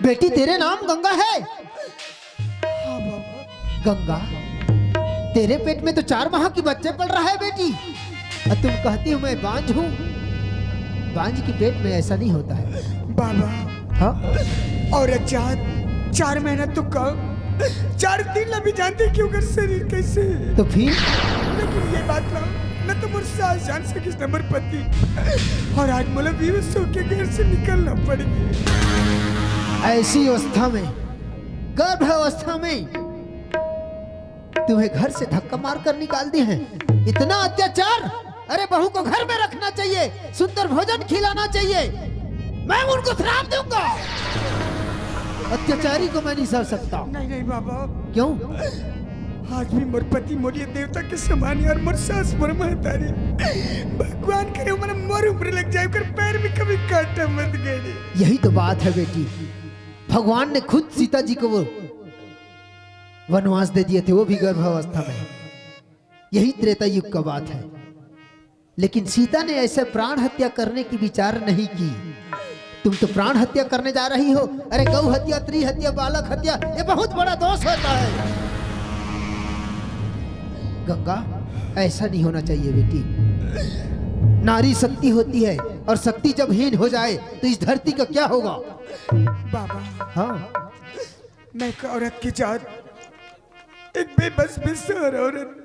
बेटी, तेरे नाम गंगा है। हाँ बाबा। गंगा, तेरे पेट में तो चार माह की बच्चे पल रहा है बेटी, और तुम कहती हो मैं बांझ हूँ। बांझ के पेट में ऐसा नहीं होता है बाबा। हाँ? औरत जात चार महीना तो कम, चार दिन ला भी जानते कि ओकर शरीर कैसे है। तो फिर? लेकिन ये बात ना, न तो मोर सास जान सकिस, न मोर पति। और आज मोला बेहोश होके घर से निकलना पड़ गया। ऐसी अवस्था में, गर्भ अवस्था में तुम्हें घर से धक्का मार कर निकाल दिए हैं। इतना अत्याचार! अरे, बहू को घर में रखना चाहिए, सुंदर भोजन खिलाना चाहिए। मैं उनको श्राप दूंगा। अत्याचारी को मैं नहीं सह सकता। नहीं, नहीं बाबा। क्यों? आज भी मोर पति मोर लिए देवता के समान हे अउ मोर सास मोर महतारी। भगवान करे ओमन मोर ऊपर लग जाए, ओकर पैर में कभी कांटा मत गड़े। यही तो बात है बेटी, भगवान ने खुद सीता जी को वो वनवास दे दिए थे, वो भी गर्भावस्था में। यही त्रेता युग का बात है। लेकिन सीता ने ऐसे प्राण हत्या करने की विचार नहीं की। तुम तो प्राण हत्या करने जा रही हो। अरे, गौ हत्या, स्त्री हत्या, बालक हत्या, ये बहुत बड़ा दोष होता है। गंगा, ऐसा नहीं होना चाहिए बेटी। नारी शक्ति होती है, और शक्ति जब हीन हो जाए तो इस धरती का क्या होगा? बाबा, हाँ। मैं एक औरत की जात, एक बेबस बेसहारा औरत,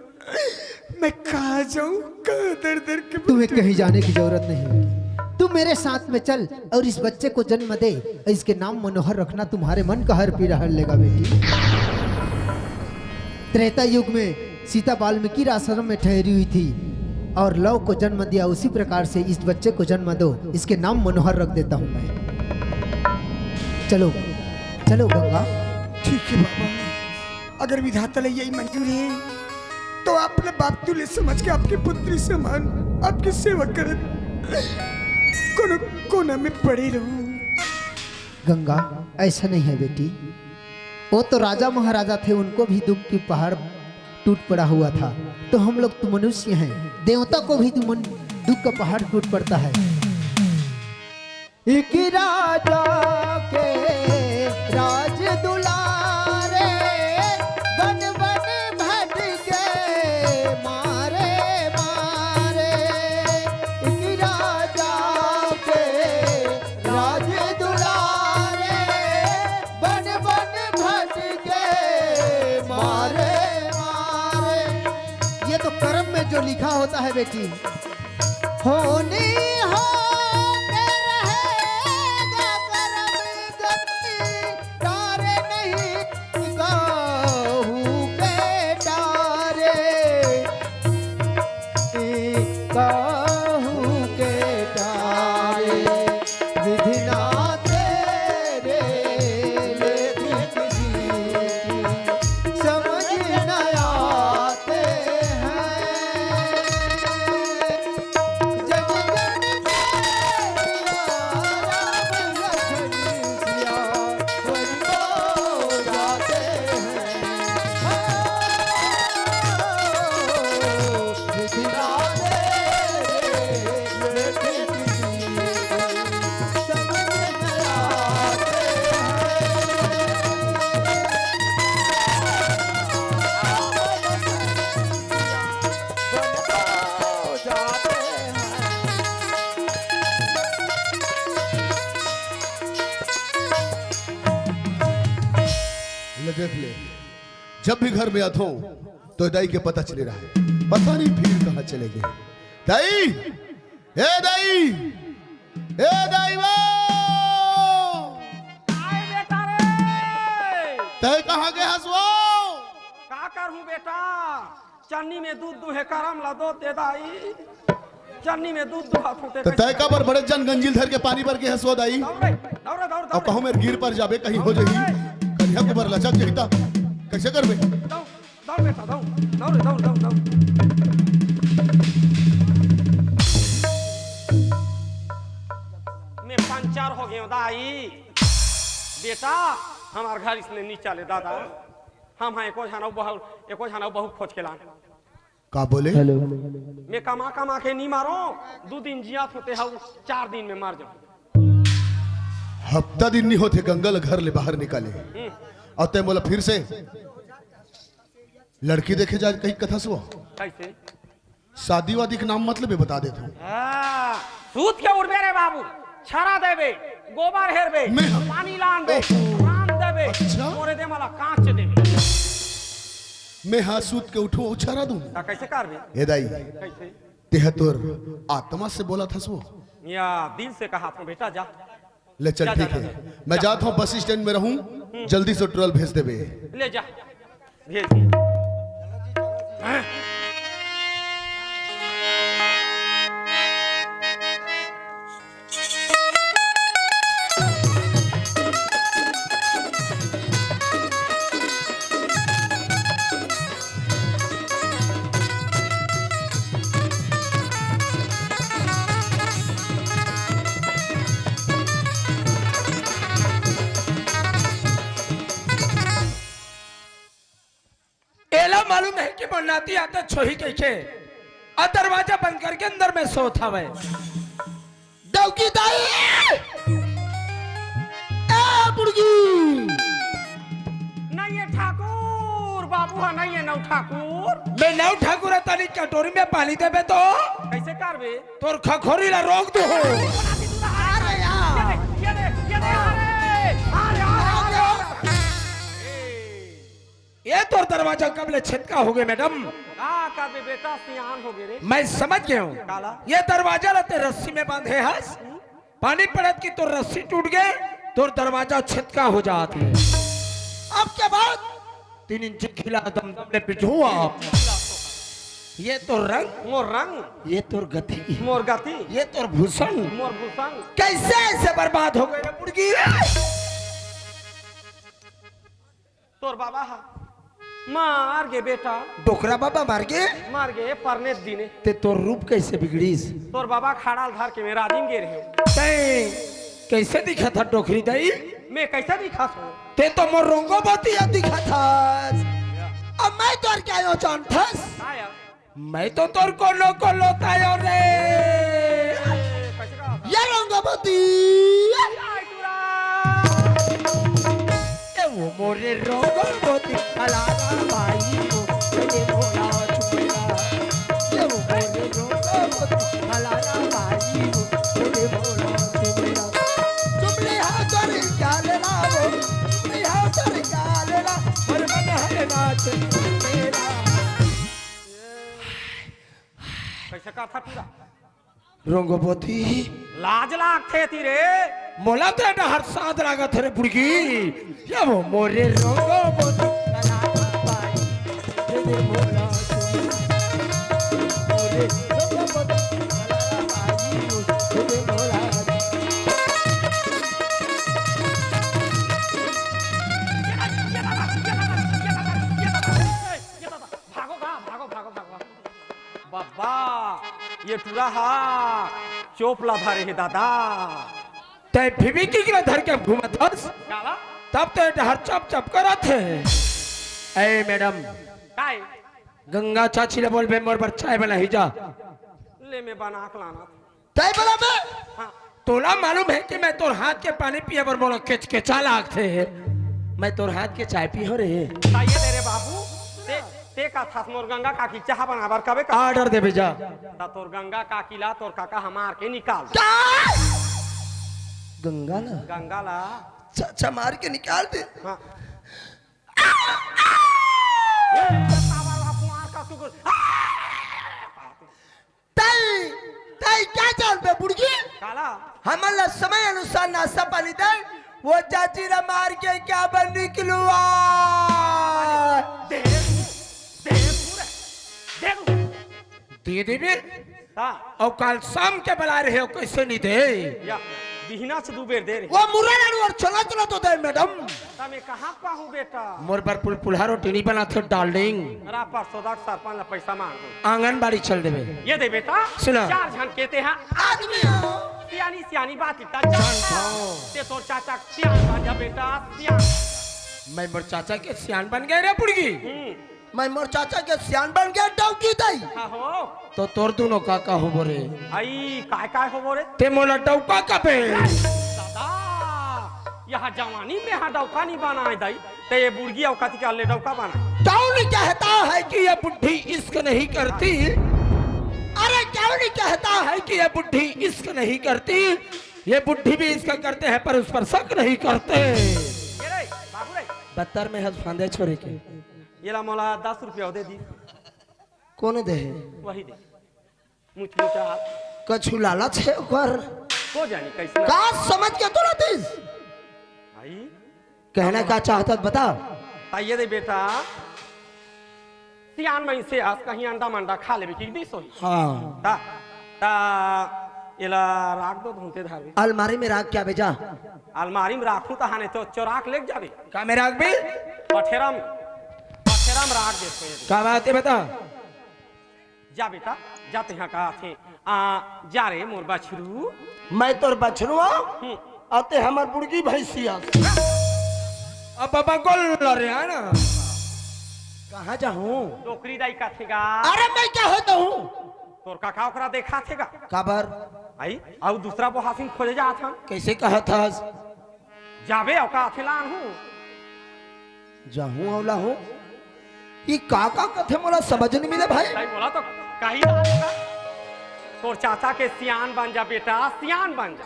मैं कहाँ जाऊँ, कहाँ दर दर के तुम्हें भटकूं? कहीं जाने की जरूरत नहीं। तुम मेरे साथ में चल और इस बच्चे को जन्म दे। इसके नाम मनोहर रखना, तुम्हारे मन का हर पीड़ा हर लेगा बेटी। त्रेता युग में सीता वाल्मीकि आश्रम में ठहरी हुई थी और लव को जन्म दिया। उसी प्रकार से इस बच्चे को जन्म दो, इसके नाम मनोहर रख देता हूँ मैं। चलो, चलो गंगा। ठीक है बाबा, अगर विधाता ला यही मंजूर है तो आप ला बाप तुल्य समझ के आपकी पुत्री समान आपकी सेवा करत कोनो कोना में पड़े रहूं। गंगा, ऐसा नहीं है बेटी। वो तो राजा महाराजा थे, उनको भी दुख की पहाड़ टूट पड़ा हुआ था। तो हम लोग तो मनुष्य हैं, देवता को भी दुमन-, दुख का पहाड़ टूट पड़ता है। एक राजा के राज दुलारे, बन बन भटके मारे मारे। एक राजा के राज दुलारे, बन बन भटके मारे मारे। ये तो कर्म में जो लिखा होता है बेटी, होनी हो के रहेगा कर्म गति, तारे नहीं काहू के तारे, काहू के तारे, विधि ना तेरे लेख किसी की समझ न आते हैं। जग जग में सिया राम लखन सिया वर को गाते हैं। ले देख ले, जब भी घर में आथो तो दाई के पता चले रहा है, पता नहीं फिर कहाँ चले गए। दाई, ए दाई, ए दाई वो! काय बेटा रे? तय कहाँ गए हस वो? का करहूँ बेटा, चन्नी में दूध दूहे करम ला दो ते दाई। चन्नी में दूध दुहा फूटे तो तय काबर बड़े जन गंजील धर के पानी भर के हंसवा दाई? दौड़ रे, दौड़ रे, दौड़, और दौड़। कहूँ मेरे गिर पर जाबे, कहीं हो जाही, कन्या के बर लचक जही ता, कैसे करबे? दौड़, दौड़ बेटा, दौड़, दौड़ रे, दौड़, दौड़, दौड़। मैं पंचर हो गयो दाई। बेटा, हमार घर इसने नी चले दादा। हम हाँ एको झन अउ बहू, एको झन अउ बहू खोज के लान। का बोले? हेलो। मैं कमा कमा के नी मारो, दू दिन जियात हों ते हव, चार दिन में मर जाओ। हफ्ता दिन नी होथे गंगा ल घर ले बाहर निकाले। हम्म। अउ तय मोला फिर से लड़की देखे जा कही कथस वो? कैसे? शादी वादी के नाम मत लेबे, बता देत हूँ। हाँ, सूत के उठबे रे बाबू, छरा देबे, गोबर हेरबे, मैं पानी लानबे, ओहो। राम देबे, अच्छा? तोरे दे मला कांच देबे। मैं हाँ सूत के उठूं अउ छरा दूं? ता कैसे करबे? ए दाई, कैसे? तेह तोर आत्मा से बोलत हस वो? या दिल से कहा था बेटा, जा। ले चल, जा, ठीक जा, है, जा। मैं जात हूँ, बस स्टैंड में रहूँ, जल्दी से ट्रोल भेज देबे। ले जा, भेज दे। मालूम हे कि मोर नाती आते छोही कहिके, अउ दरवाजा बंद करके अंदर में सोत हवय। डौकी दाई! ए बुड़गी! नहीं हे ठाकुर, बाबू हा नहीं हे नौ ठाकुर। मैं नौ ठाकुर हा, तनी कटोरी में पानी देबे तो। कइसे करबे? तोर खखोरी ला रोक दूँ। अरे यार! ये दे, ये दे, ये दे, अरे! अरे, अरे, अरे, अरे! ये तोर दरवाजा कब ले छेतका होगे, मैडम? का करबे बेटा, सियान होगे रे। मैं समझ गे हँव। काला? ये दरवाजा ला ते रस्सी में बांधे हस। पानी पड़त कि तोर रस्सी टूट गे, तोर दरवाजा छेतका हो जात हे। अब के बाद तीन इंच खिला दम दम ले बिझुआ। ये तोर रंग, मोर रंग, ये तोर गति, मोर गति, ये तोर भूषण, मोर भूषण। कइसे अइसे बर्बाद होगे रे बुड़गी? तोर बाबा हा मार गे बेटा। डोकरा बाबा मार गे? मार गे, परने दिने। ते तोर रूप कइसे बिगड़िस? तोर बाबा खाड़ा ल धर के मैं राजिम गे रहेंव। तैं कइसे दिखत हस डोकरी दाई? मैं कइसे दिखत हँव? ते तो मोर रोंगो बोती दिखत हस। अब मैं तोर का हों जानथस? का या? मैं तो तोर कोनो कोनो तायो रे। ये रंगवती। ए वो मोरे रंगवती फलाना भाई वो, ये मोरा चुमेला। ये वो मोरे रंगवती फलाना भाई वो, ये मोरा चुमेला। चुमले हा तोरे क्या लेला वो, चुमले हा तोरे क्या लेला, पर मन है नाच मेरा। कइसे कथा पूरा? रंगवती। लाज लागथे ती रे। मोला तो एटा हर साथ लागत हे रे बुड़गी। ये वो मोरे रंगवती। ये दादा, ये दादा, ये दादा, ये दादा। भागो गा, भागो, भागो, भागो। बब्बा, ये टूरा हा चोप ला धरे हे दादा। तैं फिबिकिक ला धर के घूमत हस? काला? तब तो ये डहर चप चप करत हे। ए मैडम, काय? गंगा चाची ला बोलबे मोर बर चाय बनाही जा। ले मैं बना के लाना। तैं बोला बे? हाँ। तोला मालूम हे कि मैं तोर हाथ के पानी पिए बर मोला केचकेचा लागथे। मैं तोर हाथ के चाय पीहूँ रे। ताइए दे रे बाबू, ते, ते का थास मोर गंगा काकी चाहा बनाबर कबे का? Order देबे जा। ता तोर गंगा काकी ला तोर काका हमार के निकाल दे। का? गंगा ला? गंगा ला। चाचा मार के निकाल दे। हाँ। ये तावा ला कुमार का तू को-, तैं, तैं का जानबे बुड़गी? काला? हमन ला समय अनुसार नाश्ता पानी दे, वो चाची ला मार के क्या बन निकलुआ? दे, दे, दे, दे। दे देबे? हाँ। अउ काल शाम के बला रहे हो, कइसे नहीं दे? या, बिहना से दू बेर दे रहे। वो मुर्रा लाडू अउ चना चना तो दे मैडम। त मैं कहाँ पाहूँ बेटा? मोर बर पुलपुलहा रोटी नहीं बनाथे डार्लिंग। रा परसों तक सरपंच ला पैसा मांग दो। आंगनबाड़ी चल देबे। ये दे बेटा। सुना। चार झन के ते हा आदमी हो। सियानी सियानी बात इतना जानता हूँ। ते तोर चाचा सियान बन जा बेटा, सियान। मैं मोर चाचा के सियान बन गे रे बुड़गी। हम्म। मैं मोर चाचा के सियान बन गे डौकी दाई। हाँ हो। तो तोर दूनों काका होबो रे? आई, काय काय होबो रे? ते मोला डौका कबे? दादा, यहाँ जवानी में हाँ डौका नहीं बनाए दाई, ते ये बुड़गी अउ कथी का ले डौका बनाए? कौन कहता है कि ये बुढ़ी इश्क नहीं करती? अरे कौन कहता है कि ये बुढ़ी इश्क नहीं करती? ये बुढ़ी भी इश्क करते हैं पर उस पर शक नहीं करते। ये रे, बाबू रे। बत्तर में हंस फांदे छोरे के। ये ला मोला दस रुपया दे दी। कोन दे हे? वही दे। मुचमुचा हाथ। कछु लालच हे ओकर? को जानी कैसे? का समझ के तोला दिस? भाई। कहना का चाहत हस बता। ता ये दे बेटा, सियान मइनसे अस कहीं अंडा मंडा खा लेबे कि दिस होही। हाँ। ता, ता एला राख दो धुनते धारबे। अलमारी में राख के आबे जा। अलमारी में राखूं ता हाने तो चोरा के लेग जाबे। का में राखबे? पठेरा में, पठेरा में राख दे। का बात हे बता? जा बेटा, जा तेहा का आथे। आ, जा रे मोर बछरू। मैं तोर बछरू हूँ? हम्म। अउ ते हमर बुड़गी भैंसिया। अब बाबा गोल रे, है ना? कहाँ जाहूँ? डोकरी दाई कथे गा। अरे मैं का होता हूँ? तोर काका ओकरा देखाथे गा। काबर? आई, अउ दूसरा बोहासिन खोजे जात हन। कइसे कहत हस? जाबे अउ का अथे लानहूँ। जाहूँ अउ लाहूँ। ई का का कथे मोला समझ नइ मिले भाई। दाई बोला तो कही ना होगा। तोर चाचा के सियान बन जा बेटा, सियान बन जा।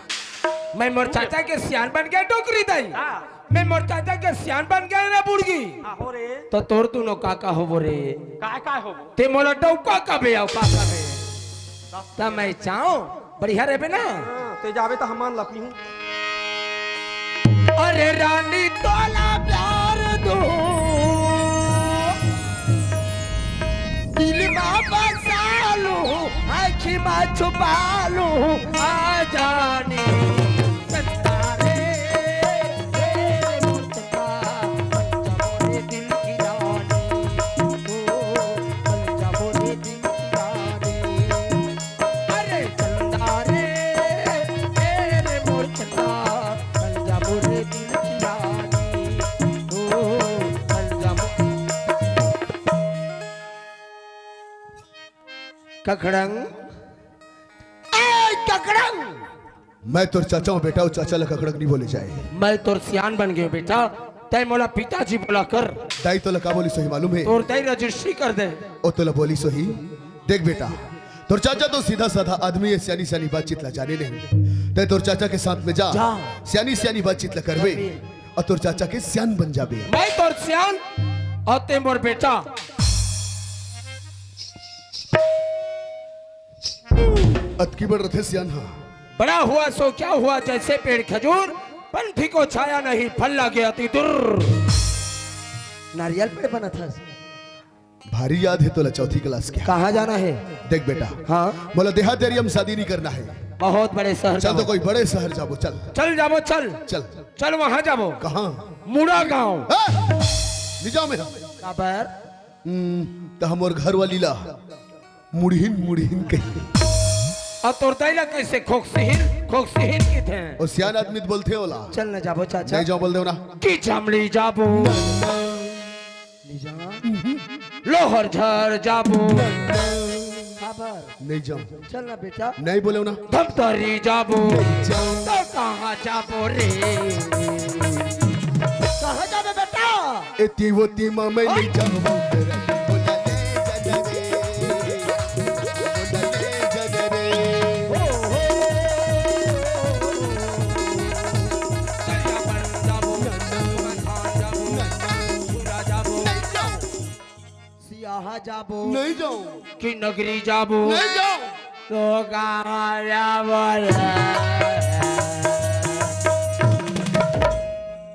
मैं मोर चाचा के सियान बन गेंव डोकरी दाई। हाँ। मैं मोर चाचा के सियान बन गेंव रे बुड़गी। हाँ हो रे। तो तोर दूनों का का होबो रे? काय काय होबो? ते मोला डौका कबे अउ का कबे? त मैं चाहूँ बढ़िया रहिबे ना। हाँ, ते जाबे त हमन लपी हूँ। अरे रानी तोला प्यार दूँ, दिल मा बसा लूँ, आँखी मा छुपा लूँ, आ जानी। चंदा रे, रे मोर चंदा, बन जा मोरे दिल की रानी, ओ, बन जा मोरे दिल की रानी। अरे चंदा रे, ए रे मोर चंदा, बन जा मोरे दिल की रानी। ओ, बन जा मो- ककड़ंग, ए ककड़ंग। मैं तोर चाचा हूँ बेटा, अउ चाचा ला ककड़ंग नइ बोले जाय। मैं तोर सियान बन गेंव बेटा, तैं मोला पिताजी बोला कर। दाई तोला का बोलिस होही मालूम हे? तोर दाई रजिस्ट्री कर दे। ओ तोला बोलिस होही। देख बेटा, तोर चाचा तो सीधा साधा आदमी हे, सियानी सियानी बातचीत ला जाने नहीं। तैं तोर चाचा के साथ में जा, जा। सियानी सियानी बातचीत ला करबे, करबे। अउ तोर चाचा के सियान बन जाबे। मैं तोर सियान अउ तैं मोर बेटा। अतकी बड़ रथे सियान हा। बड़ा हुआ सो क्या हुआ, जैसे पेड़ खजूर, पंथी को छाया नहीं, फल लागे अति दूर। नारियल पेड़ बनत हस। भारी याद हे तोला चौथी क्लास के। कहाँ जाना हे? देख बेटा, हाँ। मोला देहात एरिया में शादी नहीं करना हे। बहुत बड़े शहर चल तो जाबो। कोई बड़े शहर जाबो, चल। चल जाबो, चल। चल। चल वहाँ जाबो। कहाँ? मुड़ा गाँव। ए! नहीं जाँव मैं। काबर? हम्म, त हमर घर वाली ला मुड़हिन मुड़हिन कही। अउ तोर दाई ला कइसे खोकसिहिन, खोकसिहिन कहिथे? ओ सियान आदमी त बोलथे ओला। चल न जाबो चाचा। नहीं जाँव बोल देव ना। कि झमड़ी जाबो। नहीं जाँव। लोहरझर जाबो। काबर? नहीं जाँव। चल ना बेटा। नहीं बोलेव ना। धमतरी जाबो। नहीं जाँव। त कहाँ जाबो रे? कहाँ जाबे बेटा? एती ओती मा मैं नहीं जाँव। सियाहा जाबो। नहीं जाँव। कि नगरी जाबो। नहीं जाँव। तो कहाँ जाबो रे?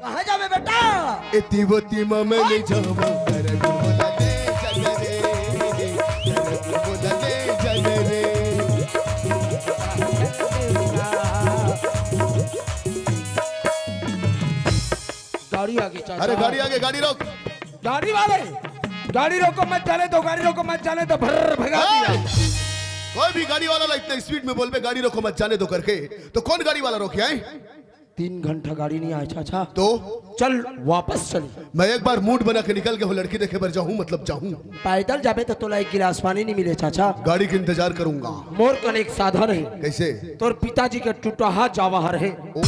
कहाँ जाबे बेटा? एती ओती मा मैं नहीं जाँव। गाड़ी आगे चाचा। अरे गाड़ी आगे, गाड़ी रोक। गाड़ी वाले, गाड़ी रोको मत जाने दो, गाड़ी रोको मत जाने दो, भर्र भगा दिया। ए! कोई भी गाड़ी वाला ला इतने स्पीड में बोलबे गाड़ी रोको मत जाने दो करके, तो कौन गाड़ी वाला रोके आए? तीन घंटा गाड़ी नहीं आए चाचा। तो? चल वापस चल। मैं एक बार मूड बना के निकल गेंव, लड़की देखे बर जाहूँ, मतलब जाहूँ। पैदल जाबे त तोला एक गिलास पानी नहीं मिले चाचा। गाड़ी के इंतजार करूंगा। मोर कने एक साधन हे। कैसे? तोर पिताजी के टुटहा जावाहर हे। ओ।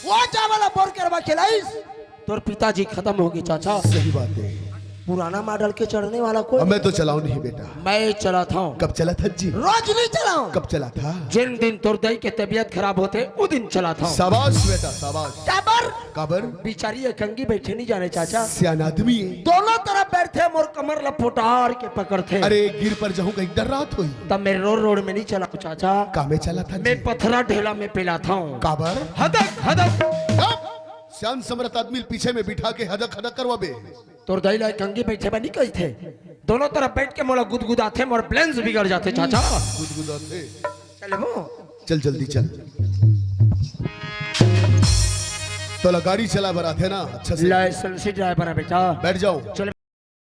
वो जावा ला बोर करवा के लाइस। तोर पिताजी खतम होगे चाचा। सही बात हे। पुराना मॉडल के चढ़ने वाला कोई अब मैं तो चलाव नहीं बेटा। मैं चलाथंव। कब चलाथा जी? रोज नहीं चलाव। कब चलाथा? जिन दिन तोर दाई के तबीयत खराब होथे, उ दिन चलाथंव। शाबाश बेटा, शाबाश। काबर? काबर? बिचारी एकंगी बइठे नहीं जाने चाचा। सियान आदमी हे। दोनों तरफ बइठथे, मोर कमर ला पोटार के पकड़थे। अरे गिर पर जाहूँ कहीं डर्रात होही। त मैं रोड रोड में नहीं चलाव चाचा। का में चलाथा जी? मैं पथरा ढेला में पेलाथंव। काबर? हदक हदक। चुप! सियान समरथ आदमी ल पीछे में बिठा के हदक हदक करवाबे। तोर दाई ला एकंगी बइठे बर नहीं कहिथे। दोनों तरफ बइठ के मोला गुदगुदाथे, मोर balance बिगड़ जाथे चाचा। गुदगुदाथे। चलबो? चल जल्दी चल। तोला गाड़ी चलाय बर आथे ना, अच्छा से। License driver हे बेटा। बैठ जाव। चल।